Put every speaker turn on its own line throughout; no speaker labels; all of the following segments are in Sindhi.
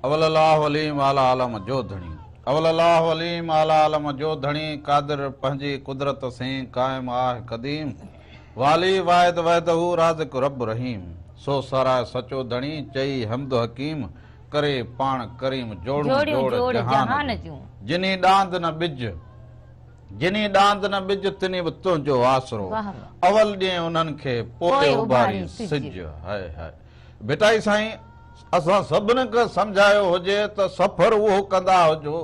اول الله عليم اعليٰ عالم جو ڌڻي. اول الله عليم اعليٰ عالم جو ڌڻي قادر پنهنجي قدرت سين قائم آه قديم والي واحد وحده رازق رب رحيم سو ساراهه سچو ڌڻي چئي حمد حڪيم ڪري پاڻ ڪريم جوڙون جوڙ جهان جون جني ڏاند نه ٻج جني ڏاند نه ٻج تني به تنهنجو آسرو اول ڏئين انهن کي پوء اڀارين سج هاء هاء ڀٽائي سائين اسان سڀني کي سمجهايو هجي ته سفر اهو ڪندا هجو،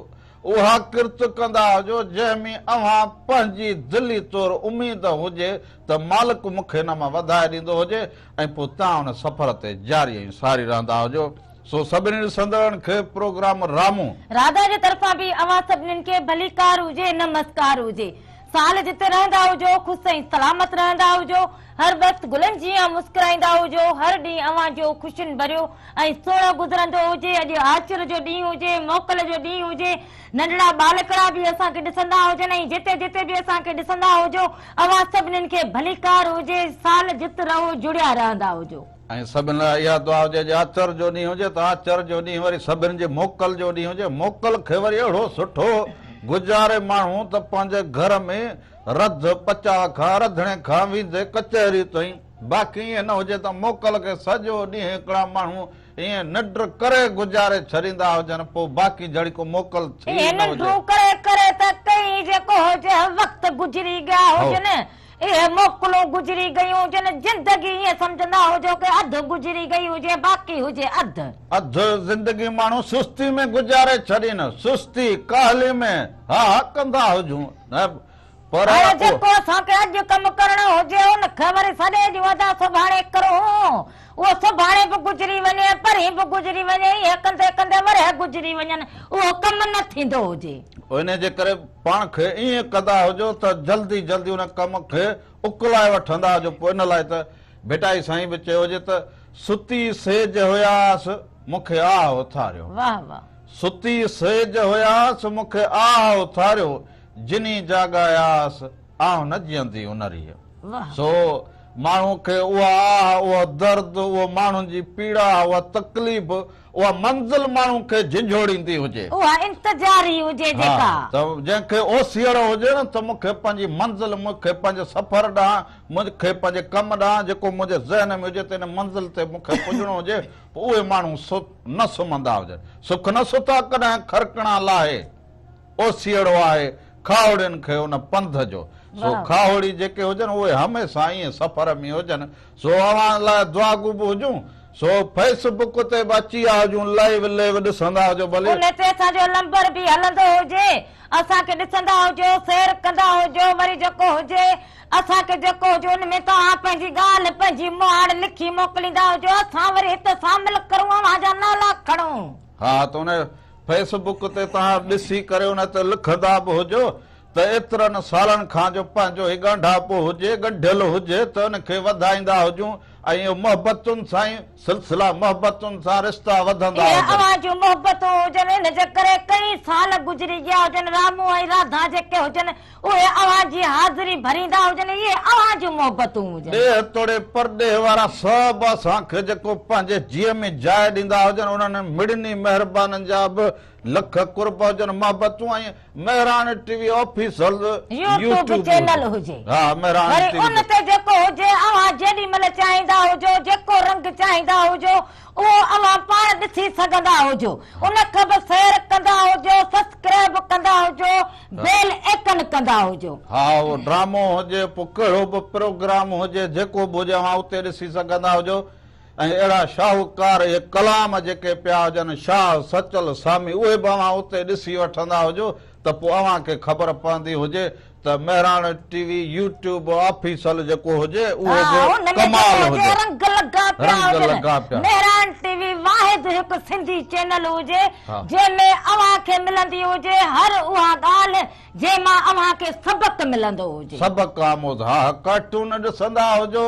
اها ڪرت ڪندا هجو جنهن ۾ اوهان پنهنجي دلي طور اميد هجي ته مالڪ مون کي ان مان وڌائي ڏيندو هجي ۽ پوء توهان ان سفر تي جاري ۽ ساري رهندا هجو. سو سڀني ڏسندڙن کي پروگرام رامون.
راڌا جي طرفان به اوهان سڀنين کي ڀليڪار هجي نمسڪار هجي. سال جتي رهندا هجو خوش ۽ سلامت رهندا هجو. هر وقت گلن جيان مسڪرائيندا هجو، هر ڏينهن اوهان جو خوشين ڀريو ۽ سهڻو گذرندو هجي، اڄ آچر جو ڏينهن هجي، موڪل جو ڏينهن هجي، ننڍڙا ٻالڪڙا به اسان کي ڏسندا هجن ۽ جتي جتي به اسان کي ڏسندا هجو، اوهان سڀنين کي ڀليڪار هجي، سال جت رهو جڙيا رهندا هجو.
۽ سڀن لاء اها دعا هجي اڄ آچر جو ڏينهن هجي ته آچر جو ڏينهن وري سڀن جي موڪل جو ڏينهن هجي، موڪل کي وري اهڙو سٺو گذاري ماڻهو ته پنهنجي گهر ۾ رڌ پچاء کان رڌڻي کان ويندي ڪچهري تائين، باقي ائين نه هجي ته موڪل کي سڄو ڏينهن هڪڙا ماڻهو ائين ننڊ ڪري گذاري ڇڏيندا هجن، پوء باقي جھڙي ڪو موڪل ٿي ئي
ائين
نه هجي.
ننڊون ڪري ڪري ته ڪئين جيڪو هجي وقت گذري گيا هجن، اهي موڪلون گذري گيون هجن، زندگي ائين سمجهندا هجو ڪي اڌ گذري گئي هجي باقي هجي اڌ.
اڌ زندگي ماڻهو سستي ۾ گذاري ڇڏين، سستي، ڪاهلي ۾ ها ها ڪندا هجون. پر
هاڻي جيڪو اسان کي اڄ ڪم ڪرڻو هجي ان کي وري سڏي ڏيون ادا سڀاڻي ڪرون اهو سڀاڻي به گذري وڃي پرهين به گذري وڃي ائين ڪندي ڪندي ورهيه گذري وڃن اهو ڪم نه ٿيندو هجي.
ان جي ڪري پاڻ کي ائين ڪندا هجو ته جلدي جلدي ان ڪم کي اڪلائي وٺندا هجو پوء ان لاء ته ڀٽائي سائين به چيو هجي ته ستي سيج هياس مون کي آهه اٿاريو.
واهه واهه.
ستي سيج هياس، مون کي آهه اٿاريو، جني جاڳاياس، آئون نه جيئندي ان ريء. سو ماڻهو کي اها آهه، اهو درد، اهو ماڻهن جي پيڙا، اها تڪليف، اها منزل ماڻهو کي جهنجهوڙيندي هجي.
اها انتظاري هجي جيڪا.
ها ته جنهن کي اوسيئڙو هجي نه ته مون کي پنهنجي منزل، مون کي پنهنجي سفر ڏانهن، مون کي پنهنجي ڪم ڏانهن، جيڪو منهنجي ذهن ۾ هجي ته ان منزل تي مون کي پڄڻو هجي، پوء اهي ماڻهو نه سمهندا هجن. سک نه ستا ڪڏهن کرڪڻا لاهي. اوسيئڙو آهي کاهوڙين کي ان پنڌ جو. سو کاهوڙي جيڪي هجن اهي هميشه ائين سفر ۾ هجن. سو اوهان لاء دعاگو به هجون. سو فيس بڪ تي به اچي ويا هجون لائيو ليو ڏسندا هجو ڀلي.
ان تي اسان جو لمبر به هلندو هجي. اسان کي ڏسندا هجو سير ڪندا هجو وري جيڪو هجي اسان کي جيڪو هجي ان ۾ توهان پنهنجي ڳالهه پنهنجي مهاڙ لکي موڪليندا هجو اسان وري هت شامل ڪرون اوهان جا نالا کڻون.
ها ته ان فيس بڪ تي توهان ڏسي ڪري ان تي لکندا به هجو ته ايترن سالن کان جو پنهنجو هي ڳانڍاپو هجي ڳنڍيل هجي ته ان کي وڌائيندا هجون ۽ اهو محبتن سان ئي سلسلا محبتن سان رشتا وڌندا
اهي
هجن.
اوهان جون محبتون هجن ان جي ڪري ڪئين سال گذري گيا هجن رامو ۽ راڌا جيڪي هجن اهي اوهان جي حاضري ڀريندا هجن، اهي اوهان جون محبتون هجن.
ڏيهه توڙي پرڏيهه وارا سڀ اسان کي جيڪو پنهنجي جيء ۾ جاء ڏيندا هجن، انهن مڙني مهربانن جا به لک قرب هجن، محبتون ۽ Mehran T V official
YouTube channel هجي.
ها مهراڻ
وري
ٽي وي
ان تي جيڪو هجي اوهان جيڏي مهل چاهيندا هجو، جيڪو رنگ چاهيندا هجو، اهو اوهان پاڻ ڏسي سگهندا هجو. ان کي به شيئر ڪندا هجو، سسڪرائب ڪندا هجو. بيل ايڪن ڪندا هجو.
ها اهو ڊرامو هجي پوء ڪهڙو به پروگرام هجي جيڪو به هجي اوهان اتي ڏسي سگهندا هجو ۽ اهڙا شاهوڪار اهي ڪلام جيڪي پيا هجن شاهه سچل سامي اهي به اوهان اتي ڏسي وٺندا هجو ته پوء اوهان کي خبر پوندي هجي ته Mehran T V YouTube official جيڪو هجي اهو
ها
به
ان ۾
ڪمال
جيڪو هجي
هجي
رنگ لڳا پيا
رنگ
هجن
لڳا پيا.
مهراڻ ٽي وي واحد هڪ سنڌي چينل هجي
ها.
جنهن ۾ اوهان کي ملندي هجي هر اها ڳالهه جنهن مان اوهان کي سبق ملندو هجي.
سبق آموز ها ها ڪارٽون ڏسندا هجو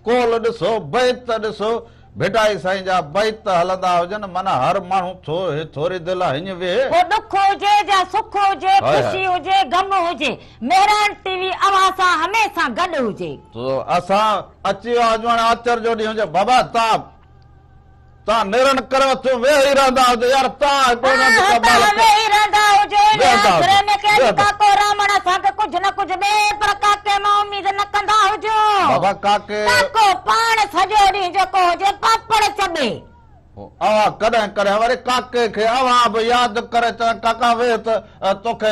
قول ڏسو بيت ڏسو ڀٽائي سائين جا بيت هلندا هجن معنيٰ هر ماڻهو ٿو ٿوري دل هڃ ويهي.
پوء ڏک هجي جا سک هجي
هاء هاء.
خوشي هجي غم هجي مهراڻ ٽي وي اوهان سان هميشه گڏ هجي.
تو اسان اچي ويا هجون هاڻي آچر جو ڏينهن هجي بابا تان. تان نيرن ڪري اٿو ويهي رهندا هجو يار تان هڪڙو نه
ها تان ويهي رهندا هجو ان آسري ۾ ڪي اڄ ڪاڪو رامڻ اسان کي ڪجهه نه ڪجهه ڏي پر ڪاڪي مان اميد نه ڪندا هجو.
بابا ڪاڪي.
ڪاڪو پاڻ سڄو ڏينهن جيڪو هجي پاپڙ چٻي.
اوهان ڪڏهن ڪڏهن وري ڪاڪي کي اوهان به ياد ڪري چوندا ڪاڪا ويهه ته توکي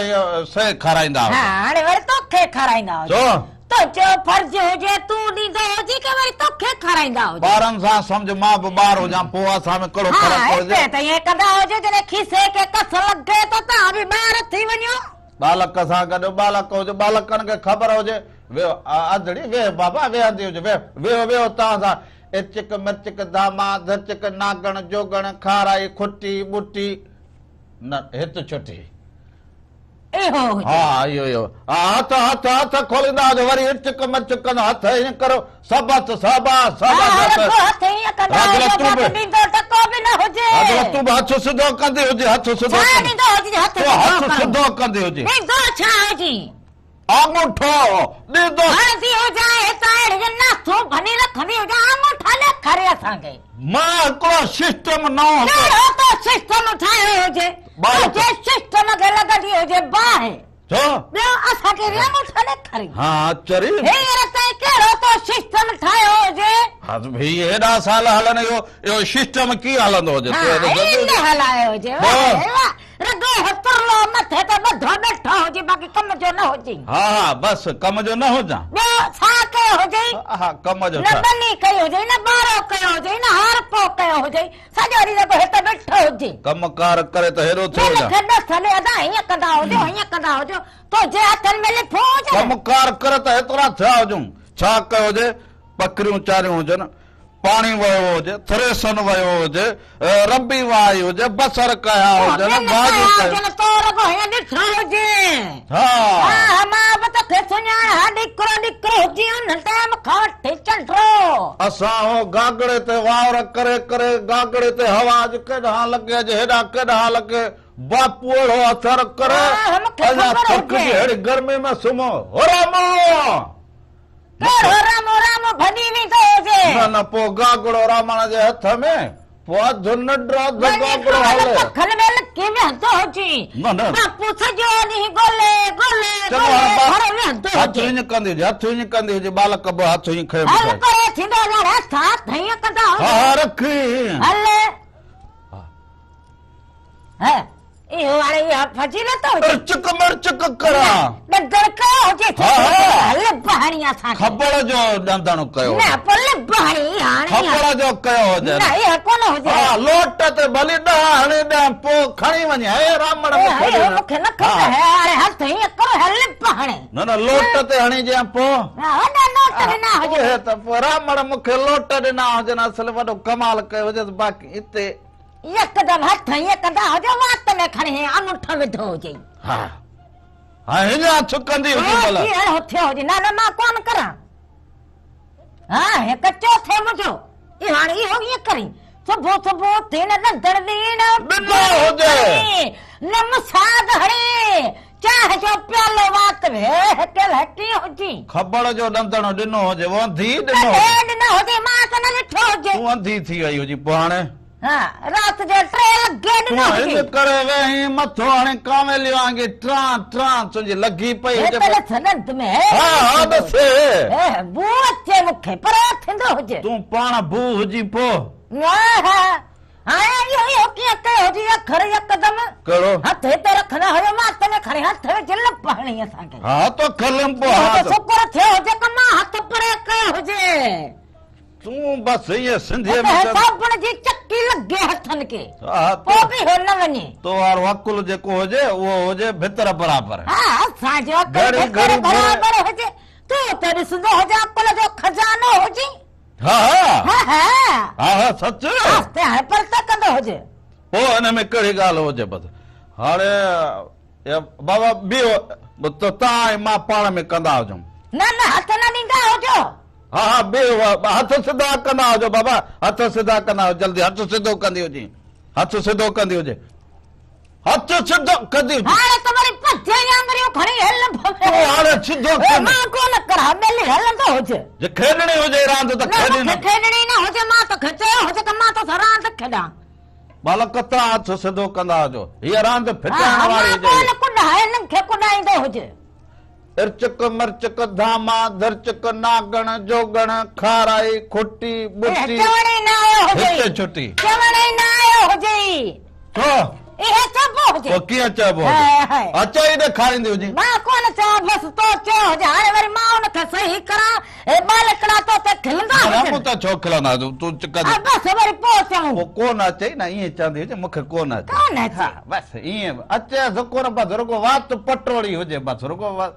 سيء کارائيندا هجو.
ها هاڻي وري توکي کارائيندا هجو. تنهنجو فرض هجي تون ڏيندو هجين ڪي وري توکي کارائيندا هجن.
ٻارن سان سمجهه مان به ٻار هجان پوء اسان ۾ ڪهڙو
ها
فرق هجي.
هتي ته ائين ڪندا هجو جڏهن کيسي کي ڪس لڳي ته توهان به ٻار ٿي وڃو.
ٻالڪ سان گڏ ٻالڪ هجي ٻالڪن کي خبر هجي ويهه اڌڙي ويهه بابا ويهندي هجي ويهه ويهو ويهو توهان سان اچڪ مرچڪ ڌاما ڌچڪ ناگڻ جوڳڻ کارائي کٽي ٻٽي نه هت ڇٽي.
اهو هجي.
ها اهو اهو ها هٿ هٿ هٿ کوليندا هجو وري اچڪ مچڪ ڪندو هٿ ائين ڪرو سبت ساباس ساباس
ها
هٿ
رڳو هٿ ائين ڪندا
راجلا
هجو
تون
باقي
به
ڏيندو ٽڪو به نه هجي.
راجلا تون به هٿ سڌو ڪندي هجي هٿ سڌو
ڇا
ڪندي
ڏيندو هجي هٿ
تون
سڌو
هٿ
ڪرڻ.
سڌو ڪندي هجي.
ڏيندو ڇا هجي.
آڱوٺو ڏيندو.
هڻندي هجان هتان اهڙيون ناسون ڀڃي رکندي هجان آڱوٺا ڏيکاري اسان کي.
مان هڪڙو سسٽم نئون هڪڙو.
ڪهڙو تو سسٽم ٺاهيو هجي.
ٻالڪ.
تنهنجي سسٽم کي لڳندي هجي باهه.
ڇو؟
ٻيو اسان کي به آڱوٺا ڏيکاري.
ها چري.
هينئر تائين ڪهڙو تو سسٽم ٺاهيو هجي.
ها ته هي هيڏا سال هلن اهو اهو سسٽم ڪيئن هلندو هجي.
ها هن هلايو هجي. واهه واهه. رڳو هترلو مٿي تي ٻڌو ٻيٺو هجي باقي ڪم جو نه هجي.
ها ها بس ڪم جو نه هجان.
ٻيو ڇا ڪيو هجئي؟
ها ها ڪم جو
نه
ڇا.
ٻني ڪئي هجئي نه ٻارو ڪيو هجئي نه هارپو ڪيو هجئي سڄو ڏينهن رڳو هت ٻيٺو هجي.
ڪم ڪار ڪري ته هيڏو ٿيو
ٻين
هجان.
کي ڏس ڏي ادا هيئن ڪندا هجو هيئن ڪندا هجو تنهنجي هٿن ۾ لڦون هجن.
ڪم ڪار ڪري ته هيترا ٿيا هجون. ڇا ڪيو هجي ٻڪريون چاريون هجن پاڻي وهيو هجي، ٿريسن وهيو هجي، رنبي وهائي هجي، بصر ڪهيا هجن،
ٻين
ڀاڄيون
ڪهيا
ڪهيون.
هجن، تو رڳو هيئن ڏٺو هجي.
ها.
ها، مان به توکي سڃاڻان ها، ڏڪرو ڏڪرو هجين ان ٽائيم کان وٺي چنڊو.
اسان هو گاگڙي تي واور ڪري ڪري گاگڙي تي هوا اڄ ڪيڏانهن لڳي اڄ هيڏانهن ڪيڏانهن لڳي، باپو اهڙو اثر ڪري،
ها، مون کي
اڃا
خبر
ٿڪجي
هجي.
ههڙي گرمي ۾ سمهون. هو رامو!
ڪهڙو رامو رامو ڀڄي ويندو هجي.
نه نه پوء گاگڙو رامڻ جي هٿ ۾ پوء اڌ ننڊ اڌ
وڃي
گاگڙو
ڪنول
هلي.
پکن ۾ لڪي ويهندو هجي.
نه نه.
باپو سڄو ڏينهن ڳولي ڳولي
چڱو
ڳولي
هاڻ با
گهر ويهندو
هٿ
هجي.
ائين ڪندي هجي هٿ ائين ڪندي هجي ٻالڪ به هٿ ائين کنيو
هل
بيٺو آهي.
پري ٿيندو هجي هاڻي هٿ هٿ ائين ڪندا
ها
هجو.
ها رکي.
هل. ها اهو هاڻي اها فضيلت هجي.
ارچڪ مرچڪ ڪران.
ڏندڻ ڪيو هجي
ها ها.
لب هڻي اسان کي.
کٻڙ جو ڏندڻ ڪيو
نه پوء لب هڻي هاڻي.
کٻڙ جو ڪيو هجي.
نه اها ڪونه هجي.
ها لوٽ تي ڀلي ڏهه هڻي ڏيان پوء کڻي وڃي هي رامڻ مون کي
اهو مون کي نه کپي هاڻي هٿ هيئن ڪر هي لب هڻي.
نه نه لوٽ تي هڻي جيان پوء.
نه وڏا لوٽ ڏنا هجن.
اهي ته پوء رامڻ مون کي لوٽ ڏنا هجن اصل وڏو ڪمال ڪيو هجيس باقي اتي.
يڪدم هٿ ائين ڪندا هجو وات ۾ کڻي هيئن آڱوٺو وڌو هجئي.
ها ها هيئن ڇڪندي هجي ڀلا.
ها جي اهڙو ٿيو هجي نه نه مان ڪونه ڪران. ها هي ڪچو ٿئي منهنجو. اهو هاڻي اهو ائين ڪرين. صبح صبح اٿي نه ڏندڻ ڏيڻ
ڏنو هجي.
نه مساڳ هڻي چانهه جو پيالو وات ۾ هڪل هڪي هجي.
کٻڙ جو ڏندڻ ڏنو هجي انڌي ڏنو هجي.
ڪڏهن ڏنو هجي مان ته نه ڏٺو هجي.
تون انڌي ٿي وئي هجي پوء هاڻي.
ها رات جو ٽي لڳي ڏنو
تون
هجي.
هن ڪري ويهين مٿو هڻي ڪانويلي وانگي ٽران ٽران تنهنجي لڳي پئي
هي
هجي.
ته ڏس ڏند ۾ هي
ها ها ڏس هي.
هي بو اچي مون کي پر ٿيندو هجي.
تون پاڻ بو هجين پوء.
ها ها هاڻي اهو اهو ڪيئن ڪيو هجي اکر يڪدم.
ڪهڙو؟
هٿ هتي رکندا هيو وات ۾ کڻي هٿ وجهي لپ هڻي اسان کي.
ها توکي لنبو
اهو
ها
ته شڪر ٿيو هجي ته مان هٿ پري ڪيو هجي.
تون بس ائين سنڌيء ۾
هت
چوين.
صابڻ جي چڪي لڳي هٿن کي،
ها
پوء به هو نه وڃي.
تو وارو عقل جيڪو هجي اهو هجي ڀتر برابر.
ها اسان جو عقل
گهڙي
ڀتر
گهڙي گهري.
برابر هجي، تون ته ڏسندو هجين عقل جو خزانو هجين.
ها ها.
ها ها.
ها ها سچ.
آهستي هاڻي پرت ڪندو هجي.
پوء ان ۾ ڪهڙي ڳالهه هجي بس هاڻي بابا بيهو ته تان ۽ مان پاڻ ۾ ڪندا هجون.
نه نه هٿ نه ڏيندا هجو.
ها ها بيهو هٿ سڌا ڪندا هجو بابا هٿ سڌا ڪندا هجو جلدي هٿ سڌو ڪندي هجي هٿ سڌو ڪندي هجي هٿ سڌو ڪندي هجي.
هاڻي ته وري پنجين آڱر. آڱريون کڻي هل
تون هاڻي سڌو ڪن.
مان ڪونه ڪران ٻيلي هلندو هج.
جي کيڏڻي هجي راند ته
نه
کيڏي
مون
نه.
کي کيڏڻي نه هجي مان توکي چيو هجي ته مان توسان راند کيڏان.
ٻالڪ تان هٿ سڌو ڪندا هجو. هيء راند
ها
ڦٽائڻ
ها
واري
مان
هجي.
ڪونه ڪڏان هنن کي ڪڏائيندو هج.
ارچڪ مرچڪ ڌاما ڌرچڪ ناگڻ جوڳڻ کارائي کٽي ٻٽي
چوڻ ئي نه آيو هجئي.
هتي ڇٽي.
چوڻ ئي نه آيو هجئي.
ڇو؟
اهي چئبو هجي.
پوء ڪيئن چئبو هجي؟
High high.
ها چئي ڏيکاريندي هجين.
مان ڪونه چوان بس تو چيو هجي هاڻي وري مان ان کي صحيح ڪران هي ٻالڪڙا تو تي کلندا
نه
هجن.
مون تي ڇو کلندا تون ڪڏهن.
ها بس وري پوء چئون.
پوء ڪونه اچئي نه ائين چوندي هجي مون کي ڪونه اچي.
ڪونه اچي.
ها بس ائين اچيس ڪونه بس رڳو وات پٽوڙي هجي بس رڳو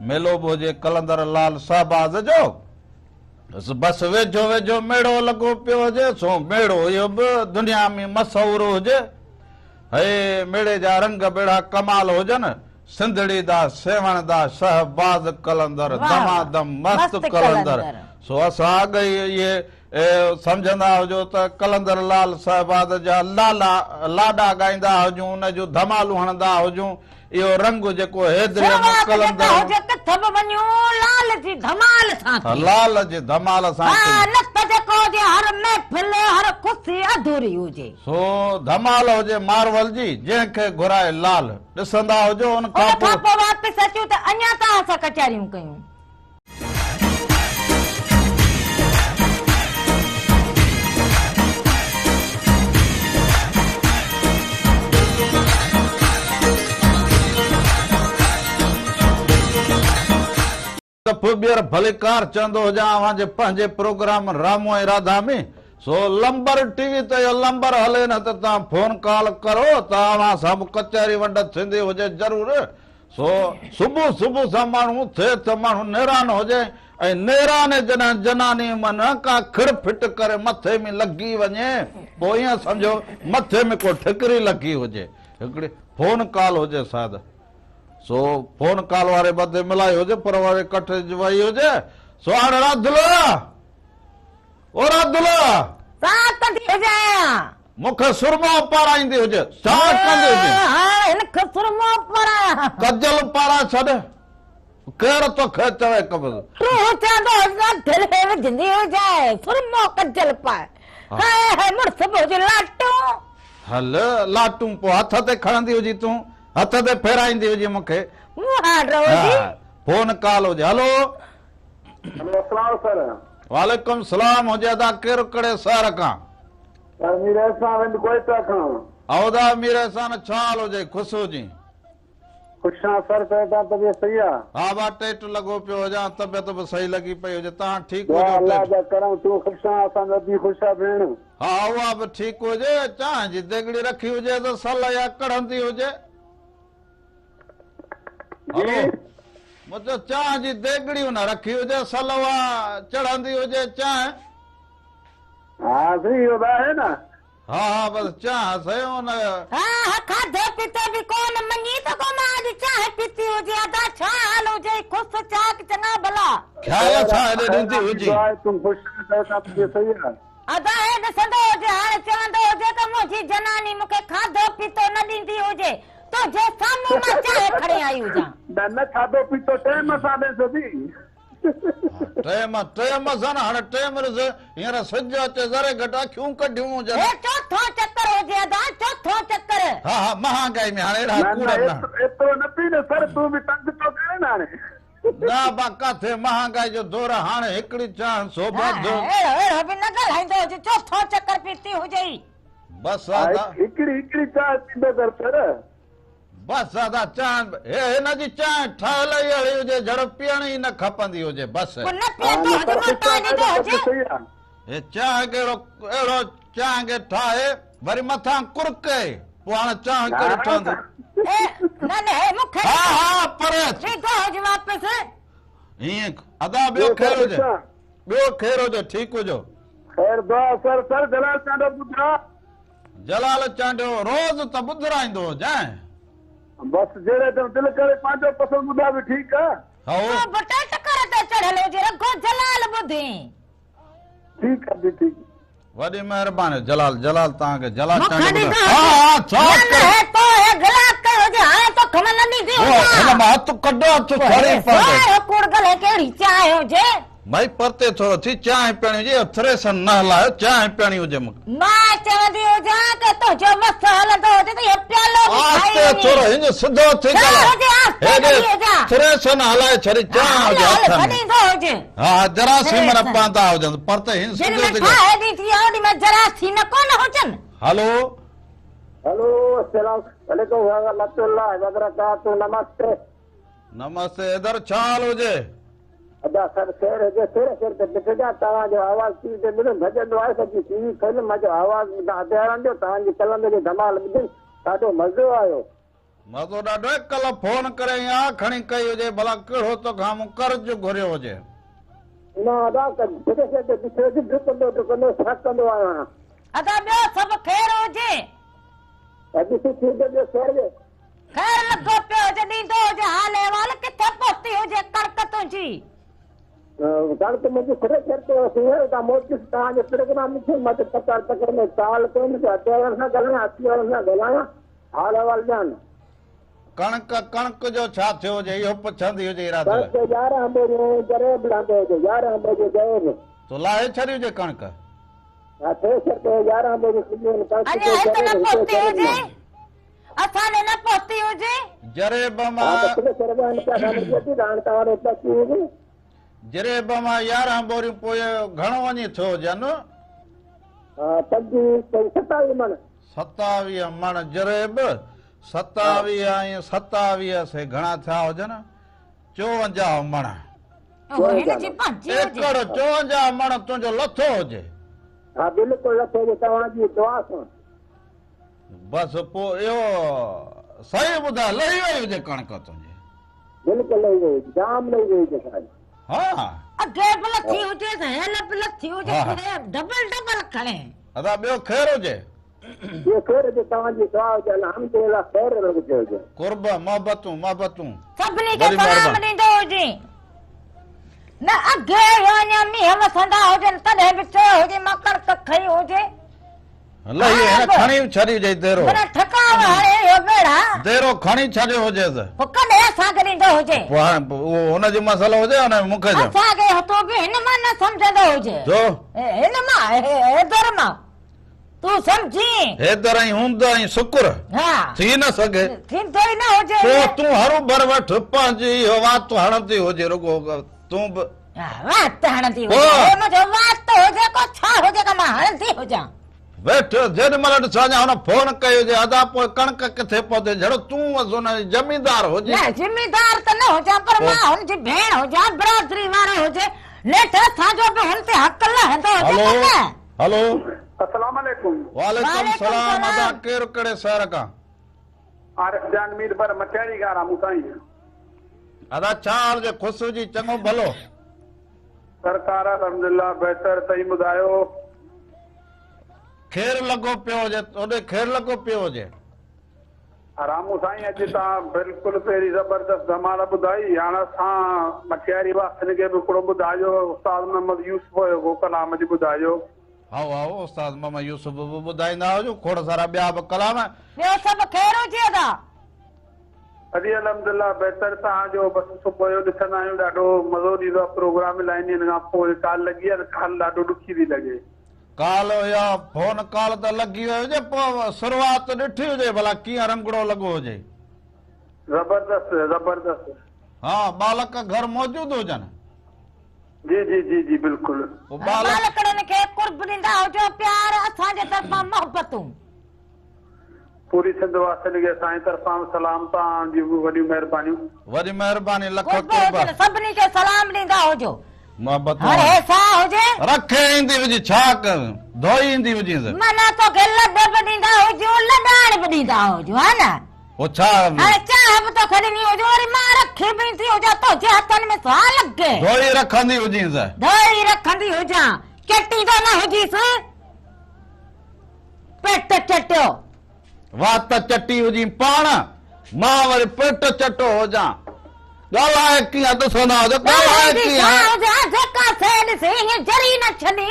ميلو به هجي قلندر لال شهباز جو. بس ويجهو ويجهو ميڙو لڳو پيو هجي، سو ميڙو اهو به دنيا ۾ مشهور هجي. هي ميڙي جا رنگ به اهڙا ڪمال هجن، سنڌڙي دا سيوهڻ دا شهباز قلندر، دمادم مست قلندر. سو اسان اڳ ئي اهي سمجهندا هجو ته قلندر لال شهباز جا لالا لاڏا ڳائيندا هجون، ان جون ڌمالون هڻندا هجون، اهو رنگ جيڪو حيدريء ۾
شروعات جيڪا
قلندر.
هجي ڪٿ به وڃون لال جي ڌمال سان ٿئي.
لال جي ڌمال سان ٿئي.
ها نه ته جيڪو هجي هر محفل هر خوشي اڌوري هجي.
سو ڌمال هجي مارول جي جنهن کي گهرائي لال ڏسندا هجو ان کان
ان
پوء.
کان پوء واپس اچون ته اڃا توهان سان ڪچهريون ڪيون.
دفعو ٻيهر ڀليڪار چوندو هجان اوهان جي پنهنجي پروگرام رامو ۽ راڌا ۾ سو لمبر ٽي وي تي اهو لمبر هلي نه ته توهان فون ڪال ڪرو ته اوهان سان به ڪچهري ونڊ ٿيندي هجي ضرور سو صبح صبح سان ماڻهو اٿي ته ماڻهو نيران هجي ۽ نيراني جڏهن جناني من ڪا کڙ ڦٽ ڪري مٿي ۾ لڳي وڃي پوء ائين سمجهو مٿي ۾ ڪو ٺڪري لڳي هجي هڪڙي فون ڪال هجي شايد سو فون ڪال واري بدي ملائي هجي پر وري ڪٽ وئي هجي سو هاڻي راڌلو او راڌلو
ساهه ڪندي هجانء.
مون کي سرمو پارائيندي هجي، ڇا ڪندي هجي؟
ها، هن کي سرمو پارايان.
ڪجل پارائي ڇڏ، ڪير توکي چوي قبض.
تون چوندو هجين ته دل ۾ وجهندي هجانء، سرمو ڪجل پائي. هاء هاء مڙس به هجي لاٽون.
هل لاٽون پوء هٿ تي کڻندي هجين تون، هٿ تي ڦيرائيندي هجين مون کي.
مهاڙ هجي.
ها، فون ڪال هجي، هلو.
هلو السلام سر.
وعليڪم السلام هجي ادا ڪير ڪهڙي شهر کان.
سر مير احسان رند ڪوئيٽا کان.
ادا مير احسان ڇا حال هجي خوش هجين.
خوش آن سر تهان طبيعت صحيح آ.
ها با ٽيٽ لڳو پيو هجان طبيعت به صحيح لڳي پئي هجي تهان ٺيڪ
دعا
هجو
الله
ٽيٽ.
جا ڪرم تون خوش آن اسان جو ادي خوش آ ڀيڻ.
ها اها به ٺيڪ هجي چانهه جي ديڳڙي رکي هجي ته سل يا ڪڙهندي هجي.
جي.
هلو مون چيو چانهه جي ديڳڙي ان رکي هجي سل اها چڙهندي هجي چانهه.
ها سائين اهو ته آهي نه.
ها ها بس چانهه سائين ان.
ها ها کاڌو پيتو به ڪون مڃي ٿو ڪو مان اڄ چانهه پيتي هجي ادا ڇا حال هجئي خوش چاڪ چڱا ڀلا.
خيال ڇا هيڏي ڏيندي هجين.
تون خوش آهين ته طبيعت صحيح آهي.
ادا هي ڏسندو هجي هاڻي چوندو هجي ته منهنجي جناني مون کي کاڌو پيتو نه ڏيندي هجي تنهنجي سامهون مان چانهه کڻي آئي هجان.
نه نه کاڌو پيتو ٽيم سان ڏيس ٿي.
ٽيم ٽيم سان نه هاڻي ٽيم ڏس هينئر سج اچي ذري گهٽ اکيون ڪڍيون هجن.
هي چوٿون چڪر هجي ادا چوٿون چڪر.
ها ها مهانگائي ۾ هاڻي اهڙا ڪوڙ
نه
نه.
نه ايترو نه پي نه سر تون به تنگ ٿو ڪرين نه هاڻي.
نه ابا ڪاٿي مهانگائي جو دور آ هاڻي هڪڙي چانهه سو به اڌ.
اهڙو اهڙو به نه ڳالهائيندو هج چوٿون چڪر پيتي هجئي.
بس ادا.
هڪڙي هڪڙي چانهه پيندو ڪر سر.
بس ادا چانهه هي هن جي چانهه ٺهيل ئي اهڙي هجي جھڙو پيئڻ ئي نه کپندي هجي بس.
پوء نه پيئندو هجي موٽائي ڏيندو هجي.
هي چانهه ڪهڙو اهڙو چانهه کي ٺاهي وري مٿان ڪرڪي پوء هاڻي چانهه ڪهڙي ٺهندي.
اي نه نه هي مون کي
ها ها پري اچ.
ويندو هجي واپس.
ائين ادا ٻيو خير هجي ٻيو خير هجي ٺيڪ هجو.
خير دعا سر سر جلال چانڊيو ٻڌاء.
جلال چانڊيو روز ته ٻڌرائيندو هجانء.
بس جهڙي تون دل ڪري پنهنجو پسند ٻڌاء به ٺيڪ آ.
هائو.
تون به ٽيٽ ڪر تي چڙهيل هجين رڳو جلال ٻڌين.
ٺيڪ آ جي ٺيڪ.
وڏي مهرباني جلال جلال توهان کي جلال
مون کي
چانڊيو
ڏيندو
ٻڌاء. ها ها
هجي.
ڇا
نه نه
ڪري.
هي تو هي گلا ڪيو هجي هاڻي توکي مان نه
هن مان هٿ ڪڍ، هٿ سڙي پوندو.
اهو ڪوڙ ڳالهائي ڪهڙي چانهه هجي.
مائي پرتي ٿورو ٿي، چانهه پيئڻي هجي، اهو ٿريسن نه هلايو، چانهه پيئڻي هجي مون کي.
مان چوندي هجان ڪه تنهنجو وس هلندو هجي ته اهو پيالو به کائي
آهستي
وڃين.
ٿورو هينئن سڌو ٿي
ڇا
ڳالهاء.
هجي آهستي
هيڏي
ڳالهي هجان.
ٿريسن هلائي ڇڏي، چانهه
هل
هجي
هل
هٿ ۾.
ڇڏيندو هجي.
ها جراثيم نه
ٿريسن.
پوندا هجن، پرتي هينئن
جن
سڌو
۾
ٿي
ٺاهه
ڳالهاء.
هيڏي ٿي آ اوڏي مهل جراثيم ڪونه هجن.
هلو.
هلو السلام عليڪم ورحمة الله وبرڪاته نمستي.
نمستي حيدر ڇا حال هجي.
ادا سڀ خير هجي سر سر تي ڏسجان توهان جو آواز ٽي وي تي ٻڌم ڀڄندو آيس اچي ٽي وي کوليم مان چيو آواز ٻڌان ادي وارن جو توهان جي قلند جي ڌمال ٻڌم ڏاڍو مزو آيو.
مزو ڏاڍو آيو ڪلهه فون ڪري ۽ آ کڻي ڪئي هجي ڀلا ڪهڙو توکان مون قرض گهريو هجي.
نه ادا سر سر تي ڏٺو هجي ڊڪندو ڊڪندو سهڪندو آيو آهيان.
ادا ٻيو سڀ خير هجي.
ادي سٺي هجي ٻيو خير هجي.
خير لڳو پيو هجي ڏيندو هجي حال احوال ڪٿي پهتي هجي ڪڻڪ تنهنجي.
ڪڻڪ منهنجي سر سر تي هئس هينئر اتان موٽيس توهان جو پروگرام ڏٺم مان ته تڪڙ تڪڙ ۾ ڪال ڪيم ته اٽي وارن سان ڳالهايان اٽي وارن سان ڳالهايان حال احوال ڏيان.
ڪڻڪ ڪڻڪ جو ڇا ٿيو هجي اهو پڇندي هجي ارادو.
ڪڻڪ 11 ٻوريون جريب لهندو هجي 11 ٻوريون جريب.
تو لاهي ڇڏي هجي ڪڻڪ.
ها ٿريشر تي 11 ٻوريون کڄيون آهن ڪڻڪ
اڃا
جو
هت نه
جريب هڪڙو
پهتي
جريب
هجي.
مان.
اسان ڏي نه پهتي هجي.
جريب
ها ته
مان.
ٿريشر به هن پيا کان ملي اچي ته هاڻ توهان ڏي پهتي هوندي.
جريب مان 11 ٻوريون پوء گهڻو وڃي ٿيو هجن؟
ها پنجويهه 27 مڻ.
27 مڻ جريب، 27 ۽ 27 سي گهڻا ٿيا هجن؟ 54 مڻ.
اهو هن جي پنهنجي هجي.
ايڪڙ 54 مڻ تنهنجو لٿو هجي.
ها بلڪل لٿو هجي توهان جي دعا سان.
بس پوء اهو صحيح ٻڌاء لهي وئي هجي ڪڻڪ تنهنجي.
بلڪل لهي وئي هجي جام لهي وئي هجي سائين.
ها.
اڳي به لٿي هجيس هيل به لٿي هجي ڊبل ڊبل کڻي.
ادا ٻيو خير هجي.
ٻيو خير هجي توهان جي دعا هجي الحمدلله خير رڳجي هجي.
قرب محبتون محبتون.
سڀني کي سلام ڏيندو هجين. نه اڳي اڃا مينهن وسندا هجن تڏهن به چيو هجي مان ڪڻڪ کنئي هجي.
لهي هن کڻي ڇڏي هجي ديرو.
منا ٺڪاء هڻي اهو ٻيڙا.
ديرو کڻي ڇڏيو هجيس.
پوء ڪڏهن اسان کي ڏيندو هجي.
پوء هاڻي اهو هن جو مسئلو هجي يا مون کي جو.
اسان کي تون به هن مان نه سمجهندو هجي.
جو؟
هن مان حيدر مان تون سمجهين.
حيدر ۽ هوند ۽ سڪر.
ها.
ٿي نه سگهي.
ٿيندو ئي نه هجي.
پوء تون هروڀر وٺ پنهنجي اهو وات هڻندي هجي رڳو تون به.
وات هڻندي هجي. هي منهنجو وات هجي ڪو ڇا هجي ڪا مان هڻندي هجان.
ويٺ جيڏي مهل ڏسان هن فون ڪئي هجي ادا پوء ڪڻڪ ڪٿي پهتي جھڙو تون هن جي زميندار هجين.
نه زميندار ته نه هجان پر مان هن جي ڀيڻ هجان برادري وارو هجي نيٺ اسان جو به هن تي حق لهندو هجي ته نه.
هلو.
السلام عليڪم.
وعليڪم السلام ادا ڪير ڪهڙي شهر کان.
عارف جان ميربر مٽياري کان رامون سائين.
ادا ڇا حال جي خوش هجي چڱو ڀلو.
سرڪار الحمدلله بهتر تهين ٻڌايو.
خير لڳو پيو هجي اوڏي خير لڳو پيو هجي.
رامو سائين اڄ توهان بلڪل پهرين زبردست ڌمال ٻڌائي هاڻ اسان مٽياري واسين کي به هڪڙو ٻڌايو استاد محمد يوسف جو ڪو ڪلام اڄ ٻڌايو.
هائو هائو استاد محمد يوسف به ٻڌائيندا هجو کوڙ سارا ٻيا به ڪلام.
ٻيو سڀ خير هجي ادا.
ادي الحمدلله بهتر توهان جو بس صبح جو ڏسندا آهيون ڏاڍو مزو ڏيندو آهي پروگرام الائي ڏينهن کان پوء ڪال لڳي آهي ته ڪال ڏاڍو ڏکي ٿي لڳي.
ڪال يا فون ڪال ته لڳي وئي هجي پوء شروعات ڏٺي هجي ڀلا ڪيئن رنگڙو لڳو هجي.
زبردست زبردست.
ها ٻالڪ گهر موجود هجن.
جي جي جي جي بلڪل.
پوء ٻالڪ.
ٻالڪڙن کي قرب ڏيندا هجو پيار اسان جي طرفان محبتون.
پوري سنڌ واسين کي اسان جي طرفان به سلام توهان جون به وڏيون مهربانيون.
وڏي مهرباني لک
قرب
قرب.
هجن سڀني کي سلام ڏيندا هجو.
محبتون.
هر هي ساهه هجي.
رکي ايندي هجي ڇا ڌوئي ايندي هجينس.
معنيٰ توکي لڏ به ڏيندا هجون لڏاڻ به ڏيندا هجون ها نه.
پوء ڇا.
هاڻي چانهه به توکي ڏني هجون وري مان رکي به ايندي هجان تنهنجي هٿن ۾ سا لڳي.
ڌوئي رکندي هجينس.
ڌوئي رکندي هجان چٽيندو نه هجيس. پيٽ چٽيو.
وات چٽي هجين پاڻ، مان وري پيٽ چٽو هجان. ڳالهائي ڪيئن ڏسندا هجو، ڳالهائي
ڳالهائيندي
ڪيئن.
ڇا هجان، جيڪا شيء ڏسي ائين جري نه ڇڏي،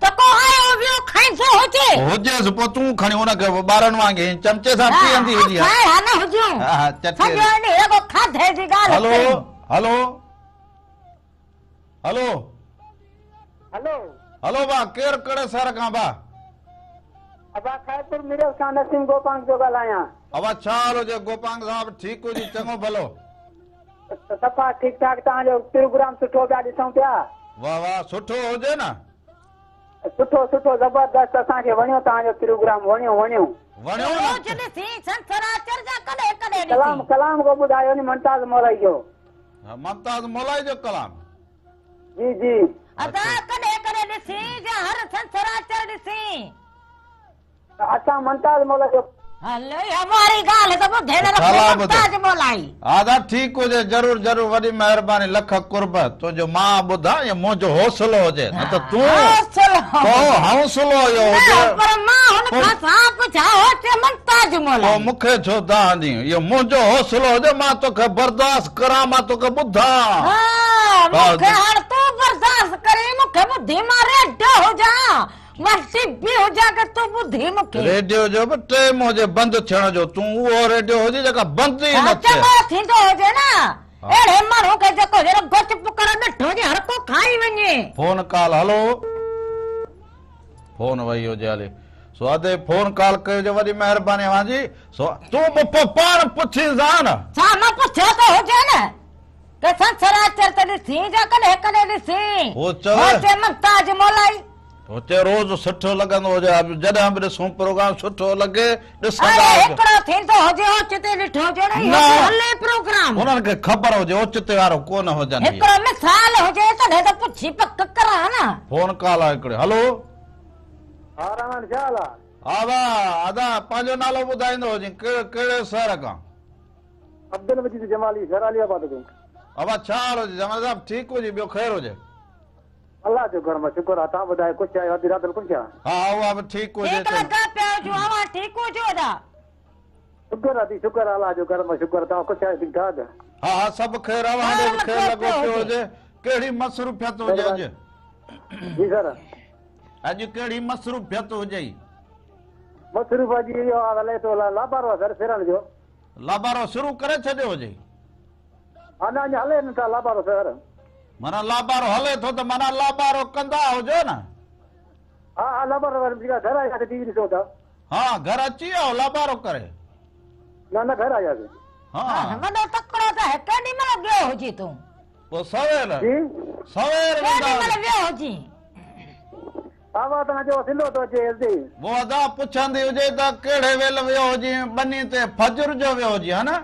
ته ڪو آيو ويو کائيندو هجي.
هجيس پوء تون کڻي ان کي به ٻارن وانگي ائين چمچي سان پيئندي هجين ها.
ها اسان اهڙا نه هجون.
ها ها چٽي.
سڄو ڏينهن رڳو کاڌي جي ڳالهه
هلو
ڪريون.
هلو هلو.
هلو.
هلو ڀا ڪير ڪهڙي شهر کان ڀا.
ابا خيرپور ميرس کان نسيم گوپانگ پيو ڳالهايان.
ابا ڇا حال هجي گوپانگ صاحب ٺيڪ هجي چڱو ڀلو.
صفا ٺيڪ ٺاڪ توهان جو پروگرام سٺو پيا ڏسون پيا.
واه واه سٺو هجي نه.
سٺو سٺو زبردست اسان کي وڻيو توهان جو پروگرام وڻيو وڻيو.
وڻيو نه.
روز ڏسين ڇنڇر آچر جا ڪڏهن ڪڏهن ڏسين.
ڪلام ڪلام ڪو ٻڌايو ني ممتاز مولائي جو.
ها ممتاز مولائي جو ڪلام.
جي جي.
ادا ڪڏهن ڪڏهن ڏسين جا هر ڇنڇر آچر ڏسين.
اسان ممتاز مولائي جو.
هل اها واري ڳالهه ته ٻڌي نه رکي ممتاز مولائي.
ادا ٺيڪ هجي ضرور ضرور وڏي مهرباني لک قرب تنهنجو مان ٻڌان اهو منهنجو حوصلو هجي نه ته تون تو حوصلو اهو هجي
نه پر مان هن کان ڇا پڇان هو چئي ممتاز مولائي.
پوء مون کي ڇو دانهن ڏين اهو منهنجو حوصلو هجي مان توکي برداشت ڪران مان توکي ٻڌان.
ها مون کي هاڻ تون برداشت ڪرين مون کي ٻڌين مان ريڊيو هجان. مان ٽي وي هجان ته تون ٻڌين مون کي.
ريڊيو جو به ٽيم هجي بند ٿيڻ جو تون اهو ريڊيو هجي جيڪا بند ئي نه ٿئي.
چڱو ٿيندو هجي نه اهڙي ماڻهو کي جيڪو هينئر گوشت پڪڙ ڏٺو هجي هر ڪو کائي وڃي.
فون ڪال هلو فون وئي هجي هلي سو ادي فون ڪال ڪئي هجي وڏي مهرباني اوهان جي سو تون به پوء پاڻ پڇينس ها نه.
ڇا نه پڇيو ته هجي نه. ڪي ڇنڇر آچر ته ڏسين جا ڪڏهن ڪڏهن ڏسين.
هو چوي.
هو چئي ممتاز مولائي.
هو چئي روز سٺو لڳندو هجي جڏهن به ڏسون پروگرام سٺو لڳي ڏسندا
اڙي هڪڙو ٿيندو هجي اوچتي ڏٺو هجي نه اهو هلي پروگرام.
انهن کي خبر هجي اوچتي وارو ڪونه هجن اهي.
هڪڙو مثال هجي تڏهن ته پڇي پڪ ڪران نه.
فون ڪال آ هڪڙي هلو.
ها رحمان ڇا حال آ.
ها ڀا ادا پنهنجو نالو ٻڌائيندو هجين ڪهڙي شهر کان.
عبدالمجيد جمالي شهر علي آباد کان.
ابا ڇا حال هجي جمالي صاحب ٺيڪ هجي ٻيو خير هجي.
الله جو ڪرم آ شڪر آ توهان ٻڌايو خوش آهيو ادي رادل خوش آ.
ها اها به ٺيڪ هجي
ٺيڪ لڳا پيا هجون اوهان ٺيڪ هجو ادا.
شڪر ادي شڪر آ الله جو ڪرم آ شڪر توهان خوش آهيو ٺيڪ ٺاڪ.
ها ها سڀ خير اوهان ڏي به خير لڳو پيو هجي ڪهڙي مصروفيت هجي اڄ.
جي سر.
اڄ ڪهڙي مصروفيت هجئي.
مصروف اڄ اهو حال هلي ٿو لابارو آ سر سرڻ جو.
لابارو شروع ڪري ڇڏيو هجي.
ها نه اڃا هلي نه ٿا لابارو سر.
معنيٰ لابارو هلي ٿو ته معنيٰ لابارو ڪندا هجو نه.
ها ها لابارو ڪري گهر آياسي ٽي وي ڏسون ٿا.
ها گهر اچي ويا آهيو لابارو ڪري.
نه نه گهر آياسي.
ها.
وڏو تڪڙو ته آهي ڪيڏي مهل ويو هجين تون.
پوء سوير
جي.
سوير ويندا
ڪيڏي مهل ويو هجين.
آواز توهان جو سلو ٿو اچي جلدي.
پوء ادا پڇندي هجي ته ڪهڙي ويل ويو هجين ٻني تي فجر جو ويو هجين ها نه.